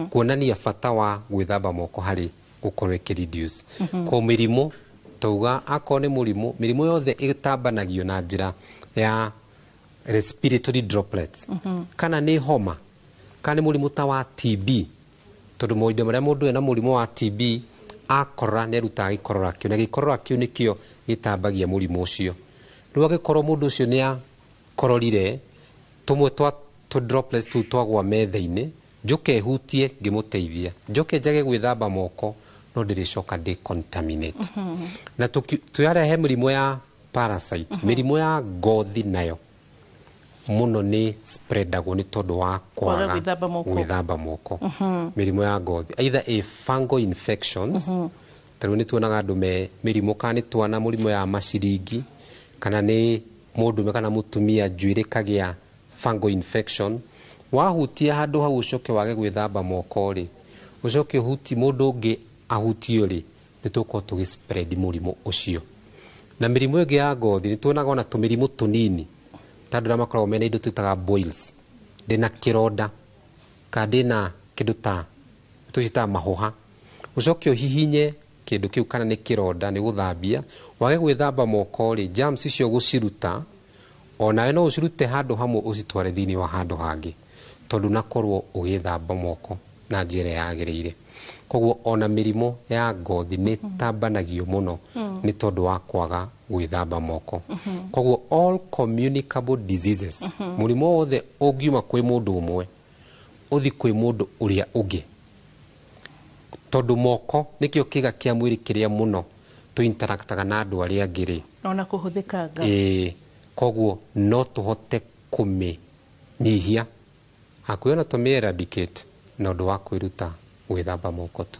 kuonania bata wa gwĩthamba moko harĩ gũkorwo ĩkĩ reduce ko mĩrimũ. Tauga akorwo nĩ mũrimũ, mĩrimũ yothe ĩtambanagio na njĩra ya respiratory droplets, kana nĩ homa, kana nĩ mũrimũ ta wa TB, tondũ mahinda marĩa mũndũ ena mũrimũ wa TB akorora nĩ arutaga gĩkorora kĩu, na gĩkorora kĩu nĩkĩo gĩtambagia mũrimũ ũcio. Rĩu angĩkorwo mũndũ ũcio nĩ akororire, tũmwe twa tũ droplets tũu twagwa metha-inĩ, njũke hutie ngĩmũteithia, njoke njage gwĩthamba moko, no ndĩrĩcoka ndĩ contaminate. Na tũyarehe mĩrimũ ya parasite, mĩrimũ ya ngothi nayo mũno nĩ spreadagwo nĩ tondũ wa kwaga kwaga gwĩthamba moko. Gwĩthamba moko. Mĩrimũ ya ngothi, either a fungal infections, ta rĩu nĩ tuonaga andũ me mĩrimũ, kana nĩ twana mũrimũ ya maciringi, kana nĩ mũndũme kana mũtumia njuĩrĩ kagĩa fungal infection, wahutia handũ hau ũcoke wage gwĩthamba moko rĩ, ũcoke ũhuti mũndũ ũngĩ ahutio rĩ, nĩ tũgũkorwo tũgĩ spread mũrimũ ũcio. Na mĩrimũ ĩngĩ ya ngothi nĩ tuonaga ona tũmĩrimũ tũnini, ta andũ arĩa makoragwo mena indo twĩtaga boils, ndĩna kĩronda kana ndĩna kĩndũ ta tũciĩtaga mahũha, ũcoke ũhihinye kĩndũ kĩu kana nĩ kĩronda nĩ gũthambia, wage gwĩthamba moko rĩ, germs icio gũciruta onawe no ũcirute handũ hamwe ũcitware thĩinĩ wa handũ hangĩ, tondũ nakorwo ũgĩthamba moko. na njĩra yagĩrĩire. Koguo ona mĩrimũ ya ngothi nĩ ĩtambanagio mũno nĩ tondũ wa kwaga gwĩthamba moko. Koguo all communicable diseases, mũrimũ wothe ũngiuma kwĩ mũndũ ũmwe ũthi kwĩ mũndũ ũrĩa ũngĩ, tondũ moko nĩkĩo kĩga kĩa mwĩrĩ kĩrĩa mũno tũ-interactaga na andũ arĩa angĩ rĩ, ona kũhũthĩkanga. Ĩĩ, koguo no tũhote kũmĩnyihia hakuhĩ ona tũmĩ eradicate na ũndũ wa kwĩruta gwĩthamba moko tu.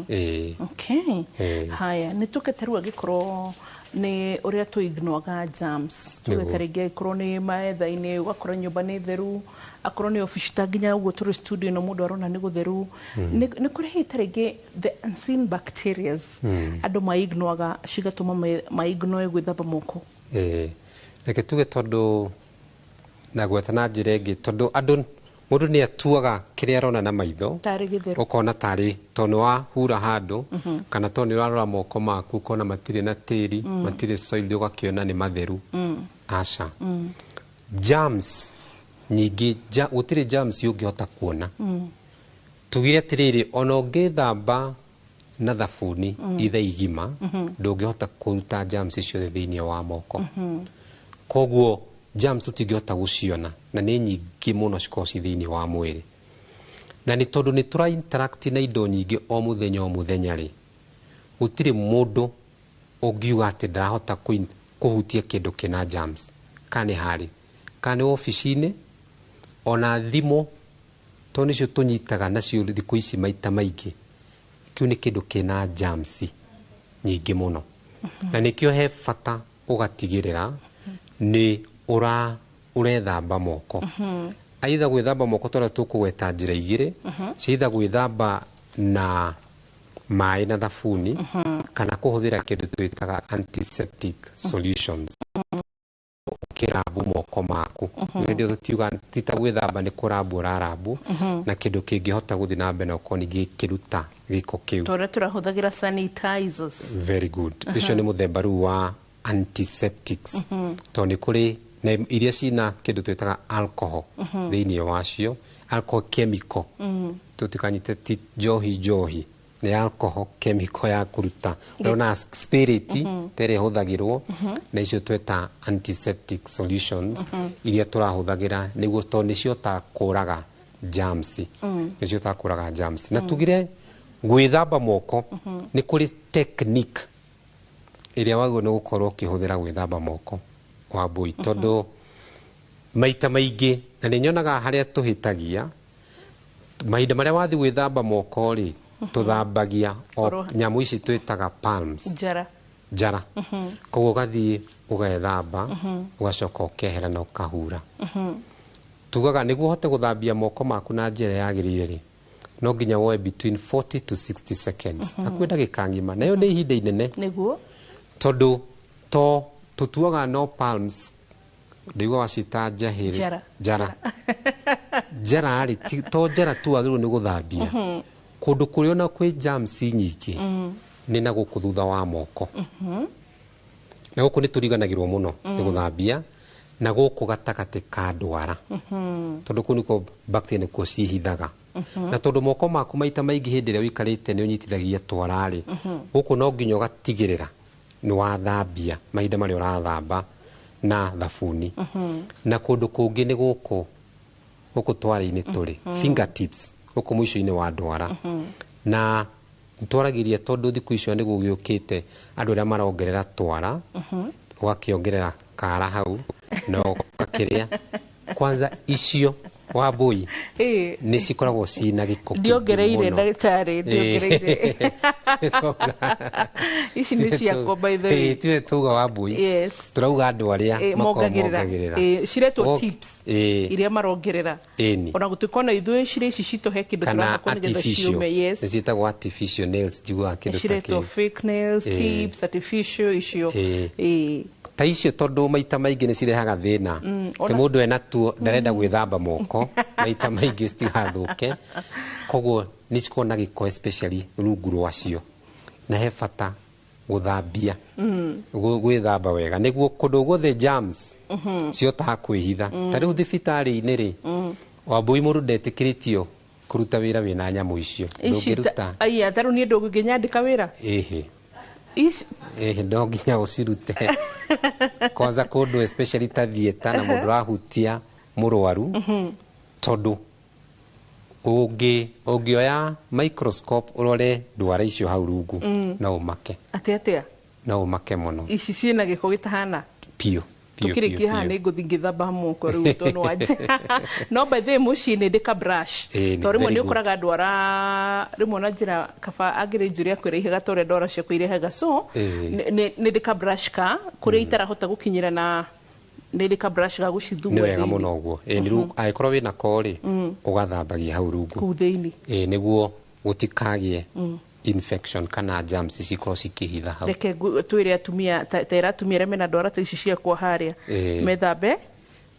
Ĩĩ. Okay. Ĩĩ. Haya, nĩ tũkĩte rĩu angĩkorwo nĩ ũrĩa tũignoaga germs, tuge Nĩguo. ta rĩngĩ angĩkorwo nĩ metha-inĩ, ũgakora nyũmba nĩ theru, akorwo nĩ obici ta nginya ũguo tũrĩ studio ĩno mũndũ arona nĩ gũtheru, nĩ kũrĩ hihi ta rĩngĩ the unseen bacterias andũ maignoaga cigatũma maignoe gwĩthamba moko? Ĩĩ, reke tuge tondũ na gweta na njĩra ĩngĩ, tondũ andũ mũndũ nĩ atuaga kĩrĩa arona na maitho tarĩ gĩtheru, ũkona tarĩ tondũ nĩ wahura handũ kana tondũ nĩ ũrarora moko maku ũkona matirĩ na tĩri, matirĩ soil, ũgakĩona nĩ matheru. Aca, germs nyingĩ gũtirĩ germs ũngĩhota kuona. Tugire atĩrĩrĩ, ona ũngĩthamba na thabuni ithaa igima, ndũngĩhota kũruta germs ciothe thĩinĩ wa moko. Koguo germs tũtingĩhota gũciona na nĩ nyingĩ mũno cikoragwo ci thĩinĩ wa mwĩrĩ, na nĩ tondũ nĩ tũra interact na indo nyingĩ o mũthenya o mũthenya rĩ, gũtirĩ mũndũ ũngiuga atĩ ndarahota kũhutia kĩndũ kĩna germs, kana nĩ harĩ, kana nĩ obici-inĩ, ona thimũ tondũ nĩcio tũnyitaga nacio thikũ ici maita maingĩ, kĩu nĩ kĩndũ kĩna germs nyingĩ mũno. Na nĩkĩo he bata ũgatigĩrĩra nĩ ũrethamba moko. Aitha gwĩthamba moko tondũ tũkũgweta njĩra igĩrĩ, cia either gwĩthamba na maĩ na thabuni kana kũhũthĩra kĩndũ twĩtaga antiseptic solutions, ũkĩrambu moko maku. Hĩndĩ ĩyo tũtiuga ti ta gwĩthamba, nĩ kũrambu ũrarambu na kĩndũ kĩngĩhota gũthiĩ na mbere na gũkorwo ningĩ gĩkĩruta gĩko kĩu. Ta ũrĩa tũrahũthagĩra sanitizers. Very good. Icio nĩ mũthemba rĩu wa antiseptics, tondũ nĩ kũrĩ na iria cina kĩndũ twĩtaga alcohol thĩinĩ wacio, alcohol chemical. Tũtikanyite ti njohi, njohi nĩ alcohol chemical ya kũruta ũrona spirit ta ĩrĩa ĩhũthagĩrwo, na icio tweta antiseptic solutions iria tũrahũthagĩra nĩguo, tondũ nĩcio kũraga germs, nĩcio kũraga germs. Na tugire gwĩthamba moko nĩ kũrĩ technique ĩrĩa wagĩrĩirwo nĩ gũkorwo ũkĩhũthĩra gwĩthamba moko wa mbui, tondũ maita maingĩ na nĩ nyonaga harĩa tũhĩtagia mahinda marĩa wathiĩ gwĩthamba moko rĩ, tũthambagia o nyamũ ici twĩtaga palms. Njara. Njara. Koguo ũgathiĩ ũgethamba, ũgacoka ũkehera na ũkahura. Tugaga nĩguo ũhote gũthambia moko maku na njĩra yagĩrĩire rĩ, no nginya woe between 40 to 60 seconds, hakuhĩ ndagĩka ng'ima, nayo nĩ ihinda inene. Tondũ to tũtuaga no palms, ndĩigua wacita njahĩrĩ. Njara. Njara, njara rĩ, to njara tu wagĩrĩirwo nĩ gũthambia. Kũndũ kũrĩa ona kwĩ germs nyingĩ nĩ na gũkũ thutha wa moko, na gũkũ nĩ tũriganagĩrwo mũno nĩ gũthambia, na gũkũ gatagatĩ ka ndwara, tondũ kũu nĩkuo bacteria nĩkuo cihithaga. Na tondũ moko maku maita maingĩ hĩndĩ ĩrĩa ũikarĩte nĩ ũnyitithagia twara-rĩ, gũkũ no nginya ũgatigĩrĩra nĩ wathambia mahinda marĩa ũrathamba na thabuni. Na kũndũ kũngĩ nĩ gũkũ gũkũ twara-inĩ tũrĩ fingertips, gũkũ mũico-inĩ wa ndwara. Na twaragĩria tondũ thikũ icio nĩ gũgĩũkĩte andũ arĩa marongerera twara, ũgakĩongerera kara hau na ũgakĩrĩa kwanza icio wambui nĩ cikoragwo cina gĩko kĩingĩ Ndiongereire mũno. Ndagĩtarĩ, ndiongereire. Ici nĩ ciakwa, by the way. Tiwe tuga wambui, tũrauga andũ arĩa makoragwo mongagĩrĩra. mongagĩrĩra. Ciretwo tips iria marongerera. Ona gũtuĩka ona ithuĩ cirĩ ici citũ he kĩndũ kana tũrahakwo nĩgetha artificial ciũme, yes. Nĩ ciĩtagwo artificial nails, njiguaga kĩndũ ta Ciretwo kĩu. fake nails, tips artificial icio. Ta icio tondũ maita maingĩ nĩ cirehaga thĩna atĩ mũndũ ena tuo ndarenda gwĩthamba moko maita maingĩ citigathũke, koguo nĩ cikoragwo na gĩko especially rungu rwacio, na he bata gũthambia, gwĩthamba wega nĩguo kũndũ guothe germs cihotaga kwĩhitha. Ta rĩu thibitarĩ-inĩ rĩ, wambui, mũndũ ndetĩkĩrĩtio Kũruta wĩra wĩna nyamũ icio. Ici Ndũngĩruta. Aya, tarĩu niĩ ndũngĩnyandĩka wĩra. Ĩhĩ. Ici. Ĩhĩ, no nginya ũcirute kwanza kũndũ especially ta theatre na mũndũ ũrahutia mũrwaru, tondũ ũngĩoya microscope ũrore ndwara icio hau rungu, no ũmake. Atĩ atĩa? No ũmake mũno. Ici ciĩna gĩko gĩtahana. Piũ piũ. Tukĩrĩkia haha nĩ ngũthiĩ ngĩthamba moko rĩu tondũ wanja no by the way mũciĩ nĩ ndĩ ka brush. Ĩĩ, nĩ Tondũ rĩmwe very nĩ good. Ũkoraga ndwara rĩmwe na njĩra kaba angĩrĩ njũrĩ akwĩra ta ũrĩa ndwara ciakwa irehaga, so nĩ ndĩ ka brush ka kũrĩa itarahota gũkinyĩra na nĩ ndĩ ka brush ga gũcithugua Nĩ wega thĩinĩ. Mũno ũguo. Ĩĩ, nĩ rĩu angĩkorwo wĩna ko rĩ, ũgathambagia hau rungu. Kũu thĩinĩ. Ĩĩ, nĩguo gũtikagĩe infection kana germs cikorwo cikĩhitha hau. Reke twĩre atumia tera atumia arĩa mena ndwara ta ici ciakwa harĩa methambe.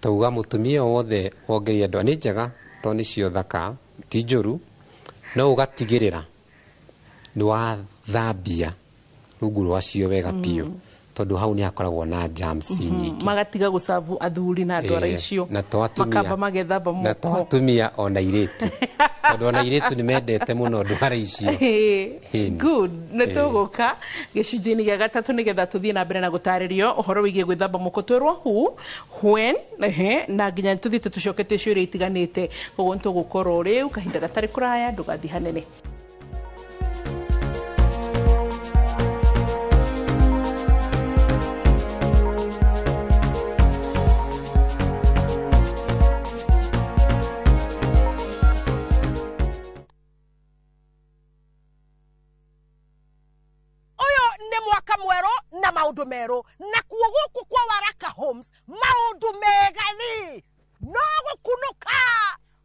Tauga mũtumia o wothe wongeria ndwara nĩ njega tondũ nĩcio thaka, ti njũru, no ũgatigĩrĩra nĩ wathambia rungu rwacio wega biũ, tondũ hau nĩ hakoragwo na germs nyingĩ. Magatiga gũcabu athuri na ndwara icio. Na to atumia. Makamba magethamba Na to moko. Atumia ona airĩtu, tondũ ona airĩtu nĩ mendete mũno ndwara icio. Ĩni. Good, nĩ tũgũka gĩcunjĩ-inĩ gĩa gatatũ nĩgetha tũthiĩ na mbere na gũtarĩrio ũhoro wĩgiĩ gwĩthamba moko, twĩrwo who, when, ehe, na nginya tũthiĩte tũcokete ciũria itiganĩte. Koguo nĩ tũgũkorwo rĩu kahinda gatarĩ kũraya, ndũgathiĩ hanene. Ũyũ nĩ mwaka mwerũ na maũndũ merũ, na kuo gũkũ kwa Waraka Homes maũndũ mega rĩ no gũkunũka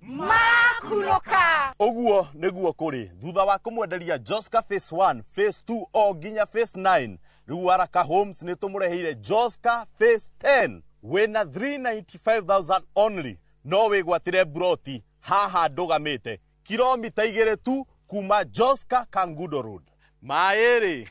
makunũka. Ũguo nĩguo kũrĩ thutha wa kũmwenderia Joska phase 1, phase 2 o nginya phase 9. Rĩu Waraka Homes nĩ tũmũreheire Joska phase 10. Wĩna 395,000 only no wĩgwatĩre mburoti haha ndũgamĩte, kilomita 2 tu kuma Joska Kangudo Road. Maĩ rĩ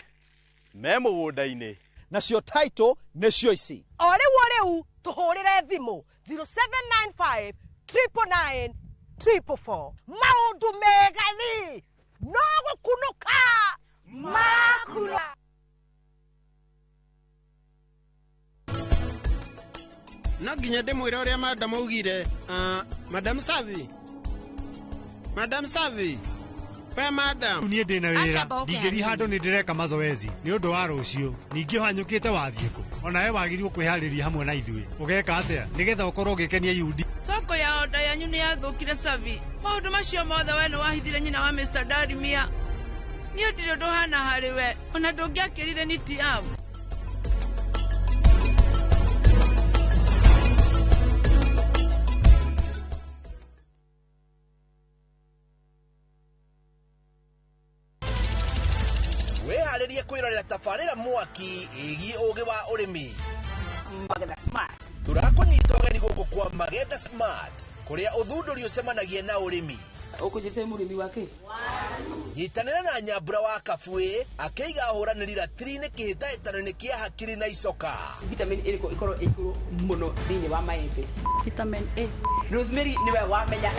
me mũgũnda-inĩ. Nacio title nĩcio ici. O rĩu o rĩu tũhũrĩre thimũ 0795 999 444. Maũndũ mega rĩ no gũkunũka makunũka. No nginya ndĩmwĩre ũrĩa madam augire. Madam Savi, Madam Savi, we madam. Niĩ ndĩna wĩra. Aca, mboke ndingĩri hanini. Handũ nĩ ndĩreka mazoezi nĩ ũndũ wa rũciũ. Ningĩ ũhanyũkĩte wathiĩ kũ? Onawe wagĩrĩirwo kwĩharĩria hamwe na ithuĩ. Ũgeka atĩa nĩgetha ũkorwo ũgĩkenia UD? Stoko ya oda yanyu nĩ yathũkire. Savi, maũndũ macio mothe we nĩ wahithire nyina wa Mr. Darimia. Niĩ ndirĩ ũndũ hana harĩ we, ona ndũngĩakĩrire nĩ tiam. Wĩharĩrie kwĩrorera tabarĩra mwaki ĩgiĩ ũgĩ wa ũrĩmi. Magetha Smart. Tũrakũnyita ũgeni gũkũ kwa Magetha Smart, kũrĩa ũthundũri ũcemanagia na ũrĩmi. Ũkũnjĩte mũrĩmi wake. Nyitanĩra na Nyambura wa Kabuĩ akĩiga ahũranĩri ratiri-inĩ kĩhĩtahĩtano-inĩ kĩa hakiri na icoka. Vitamin ĩrĩkũ ĩkorwo ĩ igũrũ mũno thĩinĩ wa maembe? Vitamin A. Rosemary nĩwe wamenya.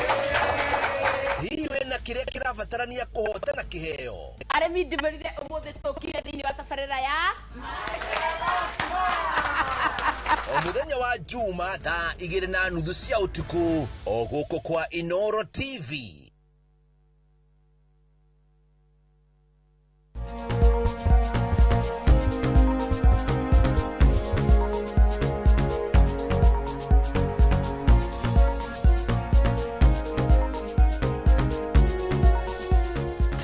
Hihi wĩna kĩrĩa kĩrabatarania kũhotana kĩheo? Arĩmi, ndĩmwĩrire ũmũthĩ tũkire thĩinĩ wa tabarĩra ya O mũthenya wa Juma thaa 2:30 cia ũtukũ, o gũkũ kwa Inoro TV.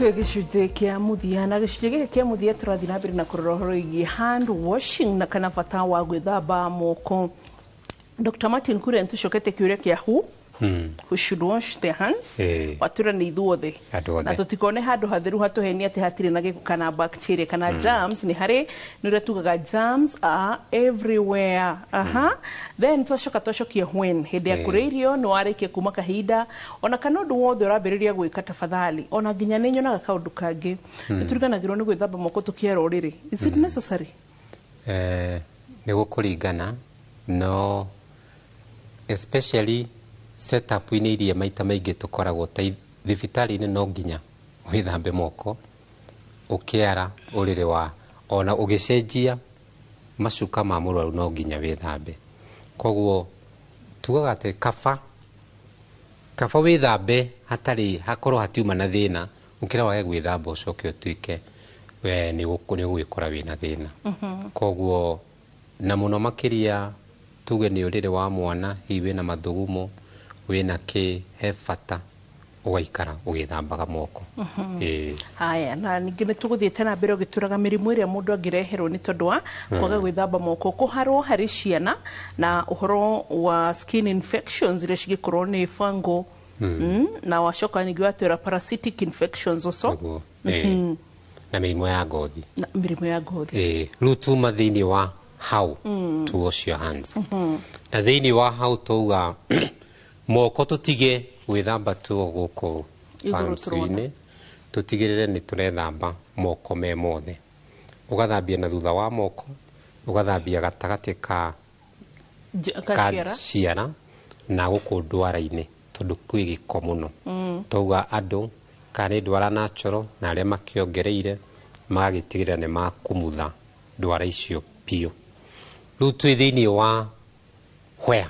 Twĩ gĩcunjĩ kĩa mũthia, na gĩcunjĩ gĩkĩ kĩa mũthia tũrathiĩ na mbere na kũrora ũhoro wĩgiĩ hand washing na kana bata wa gwĩthamba moko. Dr. Martin Kuria, nĩtũcokete kĩũria kĩa who should wash their hands. Watwĩra nĩ ithuothe. Andũ othe. Na tũtikone handũ hatheru hatũhenia atĩ hatirĩ na gĩko kana bacteria kana germs. Nĩ harĩ, nĩ ũrĩa tugaga germs are everywhere. Aha, then twacoka twacokia when, hĩndĩ ya kũrĩa irio, nĩ warĩkia kuma kahinda ona kana ũndũ wothe ũrambĩrĩria gwĩka, tafadhali. Ona nginya nĩ nyonaga kaũndũ kangĩ, nĩ tũriganagĩrwo nĩ gwĩthamba moko tũkĩara ũrĩrĩ. Is it necessary? Nĩ gũkũringana, no especially setup-inĩ iria maita maingĩ tũkoragwo ta Thibitarĩ-inĩ no nginya wĩthambe moko ũkĩara ũrĩrĩ wa ona ũgĩcenjia macuka ma mũrwaru no nginya wĩthambe. Koguo tugaga atĩ kaba kaba wĩthambe hatarĩ hakorwo hatiuma na thĩna gũkĩra wage gwĩthamba ũcoke ũtuĩke we nĩ ũgwĩkora wĩna thĩna. Koguo na mũno makĩria tuge nĩ ũrĩrĩ wa mwana, hihi wĩna mathugumo wĩna kĩ, he bata ũgaikara ũgĩthambaga moko. Ĩĩ. Haya, na ningĩ nĩ tũgũthiĩte na mbere ũgĩtũraga mĩrimũ ĩrĩa mũndũ angĩreherwo nĩ tondũ wa kwaga gwĩthamba moko, kũharwo harĩ ciana na ũhoro wa skin infections iria cingĩkorwo nĩ fungal. Na wacoka ningĩ watwĩra parasitic infections also. Nĩguo. Ĩĩ. Na mĩrimũ ya ngothi. Na mĩrimũ ya ngothi. Ĩĩ. Rĩu tuma thĩinĩ wa how to wash your hands. Na thĩinĩ wa how tauga moko tũtige gwĩthamba tu o gũkũ Igũrũ palms-inĩ, tũtigĩrĩre nĩ tũrethamba moko me mothe. Ũgathambia na thutha wa moko, ũgathambia gatagatĩ ka ka ka ciara. ciara na gũkũ ndwara-inĩ tondũ kwĩ gĩko mũno. Tauga andũ kana nĩ ndwara natural na arĩa makĩongereire magagĩtigĩrĩra nĩ makumutha ndwara icio biũ. Rĩu twĩ thĩinĩ wa where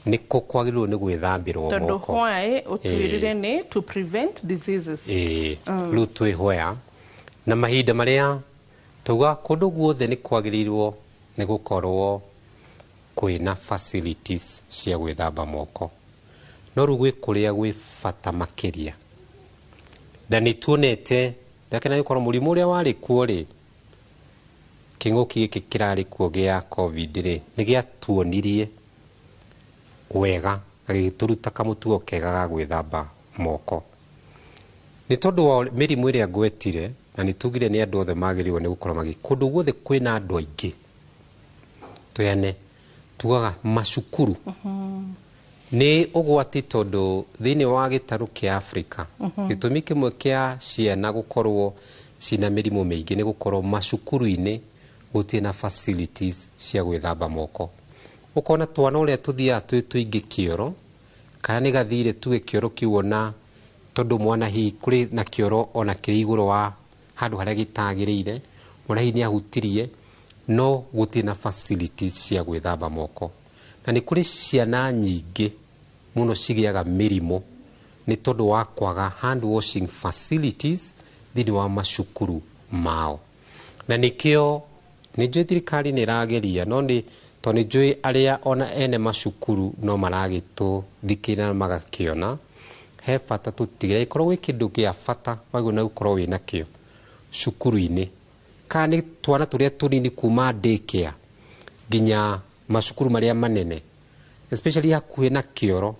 nĩ kũ kwagĩrĩirwo nĩ gwĩthambĩrwo tondũ moko. Why ũtwĩrire nĩ to prevent diseases. Ĩĩ. Rĩu twĩ where na mahinda marĩa tauga kũndũ guothe nĩ kwagĩrĩirwo nĩ gũkorwo kwĩna facilities cia gwĩthamba moko, no rĩu gwĩ kũrĩa gwĩ bata makĩria, na nĩ tuonete ndakena gũkorwo mũrimũ ũrĩa warĩ kuo rĩ, kĩng'ũki gĩkĩ kĩrarĩ kuo gĩa COVID rĩ, nĩ gĩatuonirie wega na gĩgĩtũruta kamũtugo kega ga gwĩthamba moko nĩ tondũ wa mĩrimũ ĩrĩa ngwetire, na nĩ tugire nĩ andũ othe magĩrĩirwo nĩ gũkorwo magĩ kũndũ guothe kwĩna andũ aingĩ tuyane tugaga macukuru nĩ ũgwati tondũ thĩinĩ wa gĩtarũ kĩa Afrika gĩtũmi kĩmwe kĩa ciana gũkorwo cina mĩrimũ mĩingĩ nĩ gũkorwo macukuru-inĩ gũtirĩ na facilities cia gwĩthamba moko. Ũkona twana ũrĩa tũthiaga twĩ tũingĩ kĩoro, kana nĩ gathire tuge kĩoro kĩu ona tondũ mwana hihi kũrĩ na kĩoro ona kĩrĩ igũrũ wa handũ harĩa gĩtagĩrĩire, mwana hihi nĩ ahutirie, no gũtirĩ na facilities cia gwĩthamba moko. Na nĩ kũrĩ ciana nyingĩ mũno cigĩaga mĩrimũ nĩ tondũ wa kwaga hand washing facilities thĩinĩ wa macukuru mao. Na nĩkĩo nĩ njũĩ thirikari nĩ ĩrageria, no nĩ tondũ nĩ njũĩ arĩa ona ene macukuru no maragĩtũthikĩrĩria na magakĩona he bata tũtigĩrĩre ĩkorwo gwĩ kĩndũ gĩa bata wagĩrĩirwo nĩ gũkorwo wĩna kĩo cukuru-inĩ, kana nĩ twana tũrĩa tũnini kuma daycare nginya macukuru marĩa manene, especially hakuhĩ na kĩoro,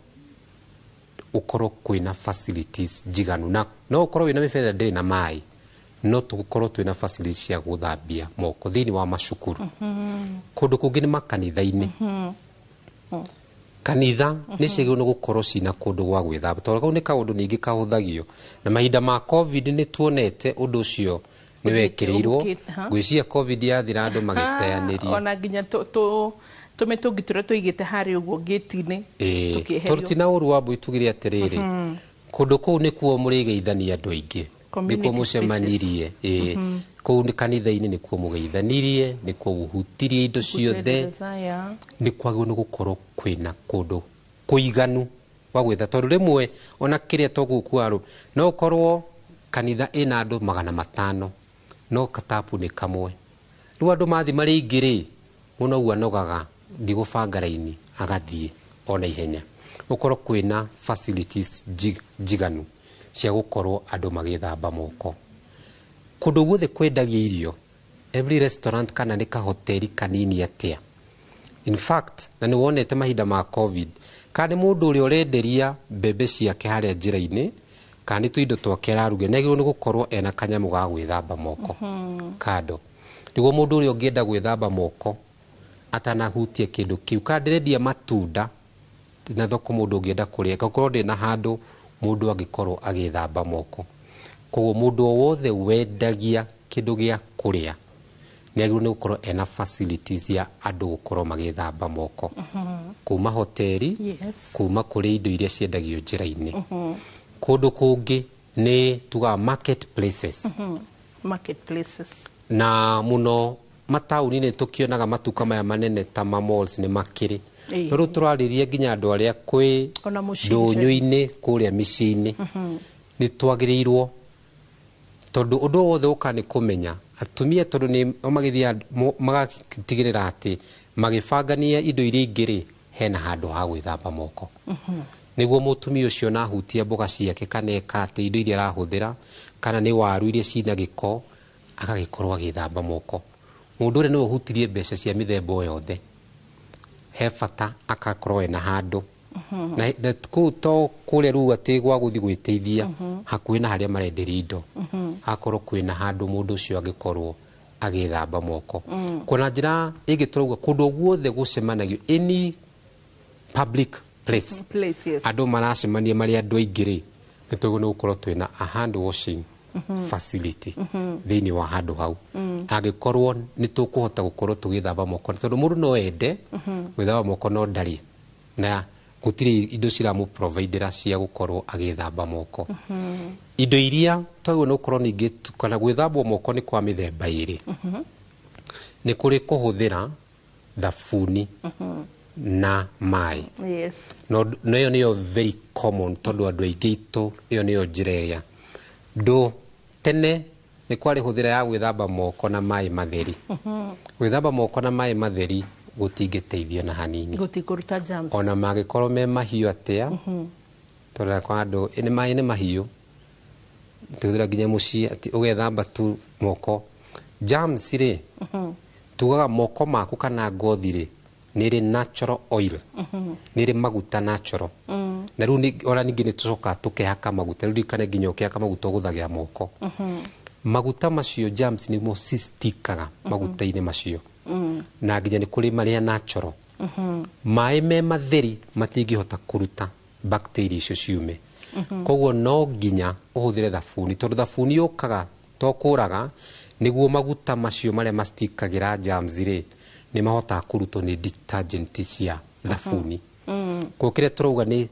ũkorwo kwĩna facilities njiganu, na no ũkorwo wĩna mĩberethi ndĩrĩ na maĩ, no tũkorwo twĩna facilities cia gũthambia moko thĩinĩ wa macukuru. Kũndũ kũngĩ nĩ makanitha-inĩ. Kanitha nĩ ciagĩrĩirwo nĩ gũkorwo cina kũndũ gwa gwĩthamba, tondũ kau nĩ kaũndũ ningĩ kahũthagio na mahinda ma COVID nĩ tuonete ũndũ ũcio nĩ wekĩrĩirwo. Ngwĩciria COVID yathira andũ magĩteanĩria ona nginya tũmĩtũngi tũrĩa tũigĩte harĩa ũguo gate-inĩ tũkĩeherio. Tondũ ti na ũru wa mbui tugire atĩrĩrĩ, kũndũ kũu nĩkuo mũrĩgeithania andũ aingĩ, nĩkuo mũcemanirie, kũu nĩ kanitha-inĩ nĩkuo mũgeithanirie, nĩkuo mũhutirie indo ciothe, nĩ kwagĩrĩirwo nĩ gũkorwo kwĩna kũndũ kũiganu gwa gwĩtha, tondũ rĩmwe ona kĩrĩa tũgũkua no ũkorwo kanitha ĩna andũ 500 no katapu nĩ kamwe, rĩu andũ mathiĩ marĩ aingĩ rĩ, mũno ũguo anogaga ndigũbanga raini agathiĩ ona ihenya. Ũkorwo kwĩna facilities njiganu cia gũkorwo andũ magĩthamba moko. Kũndũ guothe kwendagia irio, every restaurant kana nĩ kahoteri kanini atĩa, in fact na nĩ wonete mahinda ma COVID, kana nĩ mũndũ ũrĩa ũrenderia mbembe ciake harĩa njĩra-inĩ, kana nĩ tũindo twake araruga, nĩ agĩrĩirwo nĩ gũkorwo ena kanyamũ ga gwĩthamba moko kando, nĩguo mũndũ ũrĩa ũngĩenda gwĩthamba moko atanahutia kĩndũ kĩu. Kana ndĩrendia matunda na thoko, mũndũ ũngĩenda kũrĩa, gakorwo ndĩ na handũ mũndũ angĩkorwo agĩthamba moko. Koguo mũndũ o wothe wendagia kĩndũ gĩa kũrĩa nĩ agĩrĩirwo nĩ gũkorwo ena facilities ya andũ gũkorwo magĩthamba moko, kuma hoteri, kuma kũrĩ indo iria ciendagio njĩra-inĩ. Kũndũ kũngĩ nĩ tugaga market places. Market places. Na mũno mataũni-inĩ tũkĩonaga matuka maya manene ta ma malls nĩ makĩrĩ. No rĩu tũrarĩria nginya andũ arĩa kwĩ Ona mũciĩ. ndũnyũ-inĩ kũrĩa mĩciĩ-inĩ. Nĩ twagĩrĩirwo, tondũ ũndũ wothe ũka nĩ kũmenya atumia, tondũ nĩ o magĩthiaga magatigĩrĩra atĩ magĩbangania indo iria ingĩ rĩ, hena handũ ha gwĩthamba moko. Nĩguo mũtumia ũcio na ahutia mboga ciake kana eka atĩ indo iria arahũthĩra kana nĩ waru iria cina gĩko, agagĩkorwo agĩthamba moko. Mũndũ ũrĩa nĩwe ũhutirie mbeca cia mĩthemba o yothe, he bata akakorwo ena handũ. Na kũu to kũrĩa rĩu atĩ gwa gũthiĩ gwĩteithia, hakuhĩ na harĩa marenderia indo, hakorwo kwĩna handũ mũndũ ũcio angĩkorwo agĩthamba moko. Kuona njĩra ĩngĩ tũrauga kũndũ guothe gũcemanagio, any public place, Place, yes. andũ maracemania marĩ andũ aingĩ rĩ, nĩ tũgũ nĩ gũkorwo twĩna a hand washing facility thĩinĩ wa handũ hau. Angĩkorwo nĩ tũkũhota gũkorwo tũgĩthamba moko, tondũ mũndũ no ende gwĩthamba moko no ndarĩ na gũtirĩ indo ciramũ-providera cia gũkorwo agĩthamba moko. Indo iria twagĩrĩirwo nĩ gũkorwo ningĩ kana gwĩthambwo moko nĩ kwa mĩthemba ĩrĩ. Nĩ kũrĩ kũhũthĩra thabuni na maĩ. No no ĩyo nĩyo very common, tondũ andũ aingĩ itũ ĩyo nĩyo njĩra ĩrĩa ndũ tene nĩ kwarĩ hũthĩra ya gwĩthamba moko na maĩ matheri. Gwĩthamba moko na maĩ matheri gũtingĩteithio na hanini. Gũtikũruta germs. Ona mangĩkorwo me mahiũ atĩa, tondũ kwa andũ nĩ maĩ nĩ mahiũ, tũhũthĩra nginya mũciĩ atĩ ũgethamba tu moko, germs rĩ, tugaga moko maku kana ngothi rĩ, nĩ ĩrĩ natural oil, nĩ ĩrĩ maguta natural. Na rĩu ona ningĩ nĩ tũcokaga tũkehaka maguta. Rĩu ririkane nginya ũkĩhaka maguta ũgũthagĩra moko. Maguta macio germs nĩmo cistikaga maguta-inĩ macio. Na nginya nĩ kũrĩ marĩa natural. Maĩ me matheri matingĩhota kũruta bacteria icio ciume. Koguo no nginya ũhũthĩre thabuni, tondũ thabuni yũkaga to kũraga nĩguo maguta macio marĩa mastikagĩra germs rĩ, nĩ mahotaga kũrutwo nĩ detergent cia thabuni. Koguo kĩrĩa tũrauga nĩ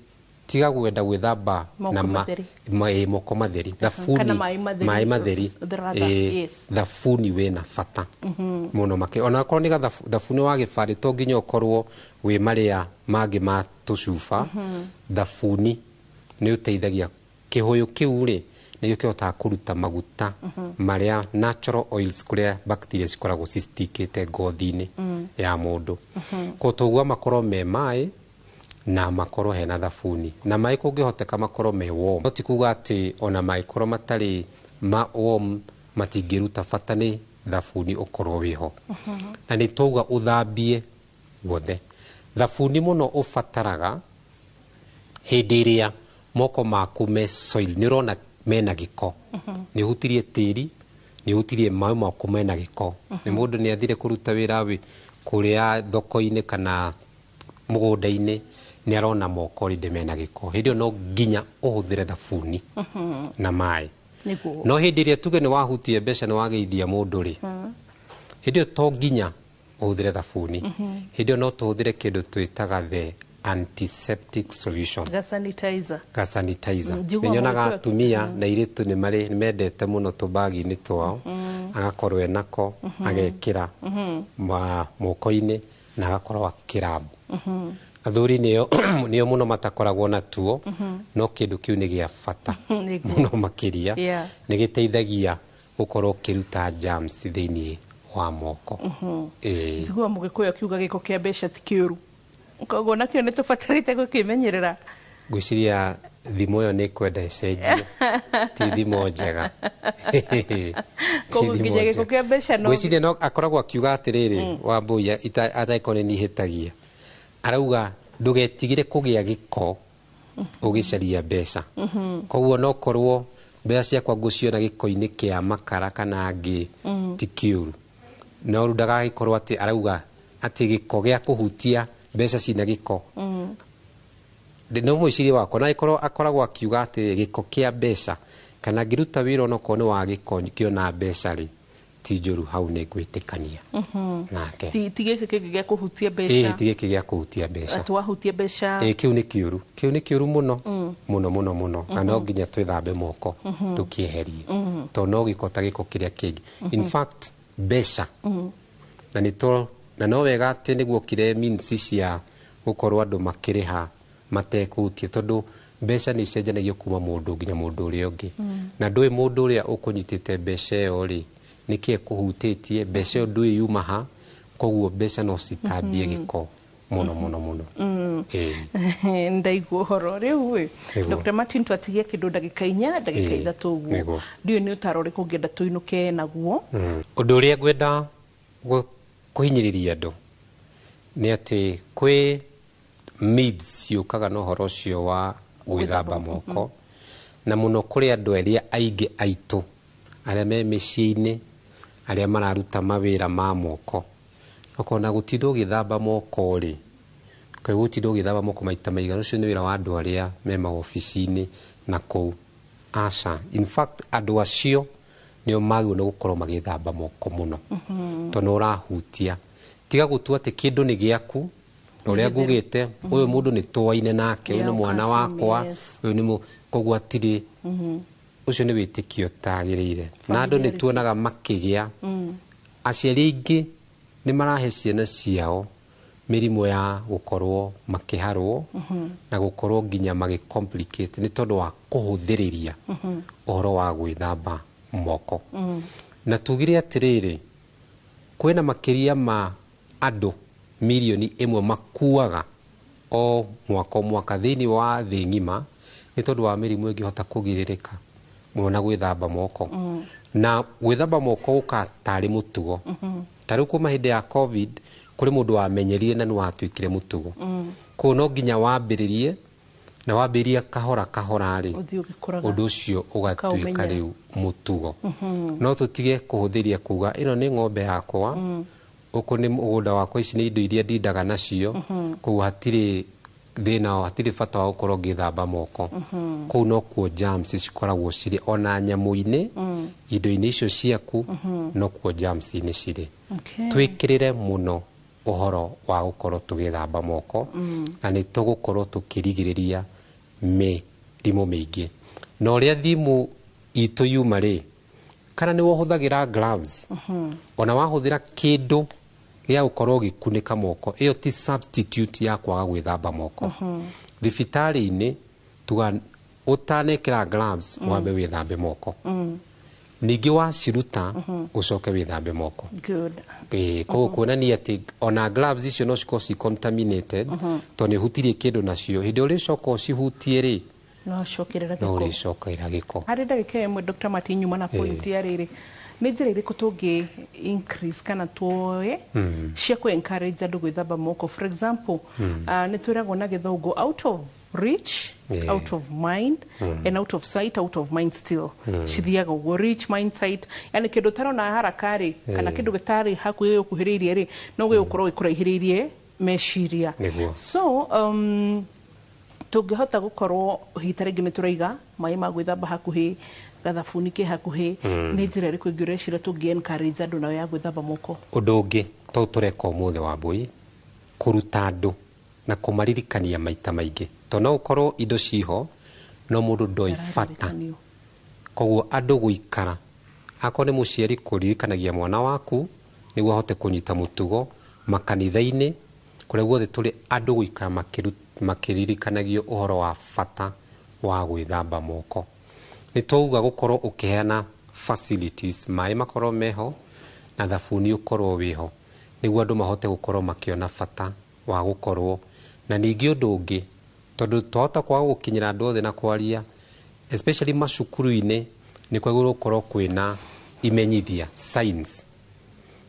tiga gwenda gwĩthamba Moko na matheri. moko matheri, thabuni, Kana maĩ matheri, maĩ matheri, rather, yes. Thabuni wĩna bata mũno makĩria. Ona akorwo nĩ thabuni wa gĩbarĩ, to nginya ũkorwo wĩ marĩa mangĩ ma tũcuba. Thabuni nĩ ũteithagia kĩhũyũ kĩu rĩ, nĩkĩo kĩhotaga kũruta maguta marĩa natural oils kũrĩa bacteria cikoragwo cistikĩte ngothi-inĩ ya mũndũ. Koguo tũguo makorwo me maĩ na makorwo hena thabuni, na maĩ kũngĩhoteka makorwo me warm. No ti kuga atĩ ona mangĩkorwo matarĩ ma warm matingĩruta, bata nĩ thabuni ũkorwo wĩho. Na nĩ twauga ũthambie guothe. Thabuni mũno ũbataraga hĩndĩ ĩrĩa moko maku me soil, nĩ ũrona mena gĩko, nĩ ũhutirie tĩri, nĩ ũhutirie maĩ maku mena gĩko, nĩ mũndũ nĩ athire kũruta wĩra kũrĩa thoko-inĩ kana mũgũnda-inĩ, nĩ arona moko rĩndĩ mena gĩko, hĩndĩ ĩyo no nginya ũhũthĩre thabuni na maĩ. No hĩndĩ ĩrĩa tuge nĩ wahutia mbeca, nĩ wageithia mũndũ rĩ, hĩndĩ ĩyo to nginya ũhũthĩre thabuni. Hĩndĩ ĩyo no tũhũthĩre kĩndũ twĩtaga the antiseptic solution. Ga sanitizer. Ga sanitizer. Njiguaga nĩ nyonaga mũndũ atumia na airĩtu nĩ marĩ nĩ mendete mũno tũbagi-inĩ twao, agakorwo enako, agekĩra moko-inĩ na agakorwo akĩrambu. Athuri nĩo nĩo mũno matakoragwo natuo, no kĩndũ kĩu nĩ gĩa bata mũno makĩria. Nĩ gĩteithagia gũkorwo ũkĩruta germs thĩinĩ wa moko. Ĩĩ. Njiguaga mũgĩkũyũ akiuga gĩko kĩa mbeca ti kĩũru, koguo nakĩo nĩ tũbatarĩte gũkĩmenyerera. Ngwĩciria thimũ ĩyo nĩ kwenda ĩcenjio, ti thimũ njega. Ti Koguo thimũ nginya gĩko njega. kĩa mbeca no Ngwĩciria no akoragwo akiuga atĩrĩrĩ, Wambũi atakorwo nĩ hĩtagia, arauga ndũgetigĩre kũgĩa gĩko ũgĩcaria mbeca. Koguo no korwo mbeca ciakwa ngũciona gĩko-inĩ kĩa makara kana ngĩ, ti kĩũru, no rĩu ndagagĩkorwo atĩ arauga atĩ gĩko gĩa kũhutia mbeca cina gĩko. No mwĩcirie wakwa na ĩkorwo akoragwo akiuga atĩ gĩko kĩa mbeca kana ngĩruta wĩra onokorwo nĩ wa gĩko ngĩona mbeca rĩ, ti njũru, hau nĩ ngwĩtĩkania nake. Ti gĩkĩ kĩngĩ gĩa kũhutia Ĩĩ, mbeca. ti gĩkĩ gĩa kũhutia mbeca. Atĩ wahutia mbeca. Ĩĩ, kĩu nĩ kĩũru, kĩu nĩ kĩũru mũno. Mũno mũno mũno, na no nginya twĩthambe moko tũkĩeherie, tondũ no gĩko ta gĩko kĩrĩa kĩngĩ. In fact, mbeca na nĩ to na no wega atĩ nĩguo kire means cia gũkorwo andũ makĩrĩha matekũhutia, tondũ mbeca nĩ icenjanagio kuma mũndũ nginya mũndũ ũrĩa ũngĩ, na ndũĩ mũndũ ũrĩa ũkũnyitĩte mbeca ĩyo rĩ, nĩkĩ ekũhutĩtie mbeca ĩyo, ndũĩ yuma ha. Koguo mbeca no citambie gĩko mũno mũno mũno. Ĩĩ. Ndaigua ũhoro rĩu ĩ. Nĩguo. Dr. Martin, twatigia kĩndũ ndagĩka 4, ndagĩka 3 ũguo. Ndiũĩ nĩ ũtaro ũrĩkũ ũngĩenda tũinũke naguo. Ũndũ ũrĩa ngwenda kũhinyĩrĩria andũ nĩ atĩ kwĩ myths ciũkaga na ũhoro ũcio wa gwĩthamba moko, na mũno kũrĩ andũ arĩa aingĩ aitũ arĩa me mĩciĩ-inĩ, arĩa mararuta mawĩra ma moko, ũkona gũtinda ũgĩthamba moko rĩ, kaĩ gũtinda ũgĩthamba moko maita maigana, ũcio nĩ wĩra wa andũ arĩa me maobici-inĩ na kũu. Aca, in fact andũ acio nĩo magĩrĩirwo nĩ gũkorwo magĩthamba moko mũno, tondũ nĩ ũrahutia. Tiga gũtua atĩ kĩndũ nĩ gĩaku na ũrĩa ngugĩte, ũyũ mũndũ nĩ tũaine nake, ũyũ nĩ mwana wakwa, ũyũ nĩ koguo atirĩ. Ũcio nĩ wĩtĩkio ũtagĩrĩire, na andũ nĩ tuonaga makĩgĩa. Aciari aingĩ nĩ marahe ciana ciao mĩrimũ ya gũkorwo makĩharwo na gũkorwo nginya magĩ complicate nĩ tondũ wa kũhũthĩrĩria ũhoro wa gwĩthamba moko. Na tugire atĩrĩrĩ, kwĩna makĩria ma andũ 1 million makuaga o mwaka o mwaka thĩinĩ wa thĩ ng'ima nĩ tondũ wa mĩrimũ ĩngĩhota kũgirĩrĩka mũno na gwĩthamba moko. Na gwĩthamba moko gũka tarĩ mũtugo. Ta rĩu kuma hĩndĩ ya COVID kũrĩ mũndũ wamenyerire na nĩ watuĩkire mũtugo. Koguo no nginya wambĩrĩrie, na wambĩrĩria kahora kahora rĩ, ũthiĩ ũgĩkũraga, ũndũ ũcio ũgatuĩka ũkaũmenyera. Rĩu mũtugo. No tũtige kũhũthĩria kuga ĩno nĩ ng'ombe yakwa, ũkũ nĩ mũgũnda wakwa, ici nĩ indo iria ndindaga nacio, koguo hatirĩ thĩna, hatirĩ bata wa gũkorwo ngĩthamba moko. Kũu nokuo germs cikoragwo cirĩ, ona nyamũ-inĩ, indo-inĩ icio ciaku, nokuo germs-inĩ cirĩ. Twĩkĩrĩre mũno ũhoro wa gũkorwo tũgĩthamba moko, na nĩ tũgũkorwo tũkĩrigĩrĩria mĩrimũ mĩingĩ. Na ũrĩa thimu itũ yuma rĩ, kana nĩ ũhũthagĩra gloves, ona wahũthĩra kĩndũ gĩa gũkorwo ũgĩkunĩka moko, ĩyo ti substitute ya kwaga gwĩthamba moko. Thibitarĩ-inĩ tuga ũtanekĩra gloves, wambe wĩthambe moko, ningĩ waciruta ũcoke wĩthambe moko. Ĩĩ, koguo kuonania atĩ ona gloves icio no cikorwo ci contaminated, tondũ nĩ ũhutirie kĩndũ nacio, hĩndĩ ĩrĩa ũrĩcoka ũcihutie rĩ, no cokerera no gĩko. ũrĩcokerera gĩko. Harĩ ndagĩka 1, Dr. Martin, nyuma na point ya rĩrĩ, nĩ njĩra irĩkũ tũngĩ increase kana tuoe cia kũ encourage andũ gwĩthamba moko? For example, nĩ twĩragwo na gĩthũngũ, out of reach, out of mind, and out of sight, out of mind still. Cithiaga ũguo, reach, mind, sight, yani kĩndũ ũtarona haraka rĩ, kana kĩndũ gĩtarĩ hakuhĩ gĩgũkuhĩrĩirie rĩ, no gĩgũkorwo gĩkũraihĩrĩirie meciria. So tũngĩhota gũkorwo hita rĩngĩ nĩ tũraiga maĩ ma gwĩthamba hakuhĩ, gathabuni ke hakuhĩ, nĩ njĩra ĩrĩkũ ĩngĩ ũreciria tũngĩ encourage andũ nayo ya gwĩthamba moko? Ũndũ ũngĩ to tũreka ũmũthĩ wa mbui, kũruta andũ na kũmaririkania maita maingĩ, tondũ no ũkorwo indo ciho no mũndũ ndoĩ bata. Araririkanio. Koguo andũ gũikara, akorwo nĩ mũciari kũririkanagia mwana waku nĩguo ahote kũnyita mũtugo, makanitha-inĩ, kũrĩa guothe tũrĩ, andũ gũikara makĩririkanagio ũhoro wa bata wa gwĩthamba moko. Nĩ twauga gũkorwo ũkĩheana facilities, maĩ makorwo meho na thabuni ũkorwo wĩho, nĩguo andũ mahote gũkorwo makĩona bata wa gũkorwo. Na ningĩ ũndũ ũngĩ, tondũ twahota kwaga gũkinyĩra andũ othe na kwaria, especially macukuru-inĩ, nĩ kwagĩrĩirwo gũkorwo kwĩna imenyithia, signs,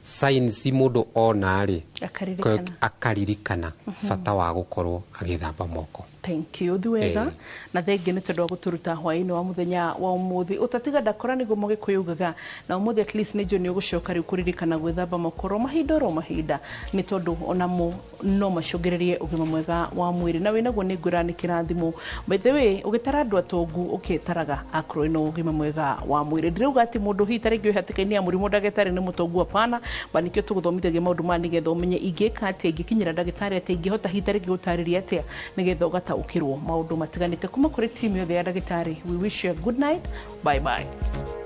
signs mũndũ ona rĩ, Akaririkana. Akaririkana bata wa gũkorwo agĩthamba moko. Thank you, thi wega. Na thengi nĩ tondũ wa gũtũruta hwaĩ-inĩ wa mũthenya wa ũmũthĩ. Ũtatiga ndakora, nĩguo mũgĩkũyũ ugaga. Na ũmũthĩ at least nĩ njũĩ nĩ ũgũcoka rĩu kũririkana gwĩthamba moko mahinda oro mahinda, nĩ tondũ onamo no macũngĩrĩrie ũgima mwega wa mwĩrĩ na wĩnaguo. Nĩ ngwĩra nĩ kĩrathimo. By the way, ũgĩtara andũ atongu ũkĩtaraga akorwo ĩno ũgima mwega wa mwĩrĩ. Ndĩrauga atĩ mũndũ hihi ta rĩngĩ wĩ hatĩka-inĩ ya mũrimũ ndagĩtarĩ nĩ mũtongu, apana ba. Nĩkĩo tũgũthomithagia maũndũ maya, nĩgetha ũmenye ingĩka atĩa, ingĩkinyĩra ndagĩtarĩ atĩa, ingĩhota hihi ta rĩngĩ gũtarĩria atĩa, nĩgetha ũgataũkĩrwo. gũtaũkĩrwo maũndũ matiganĩte. Kuma kũrĩ timu yothe ya ndagĩtarĩ, we wish you a good night. Bye bye.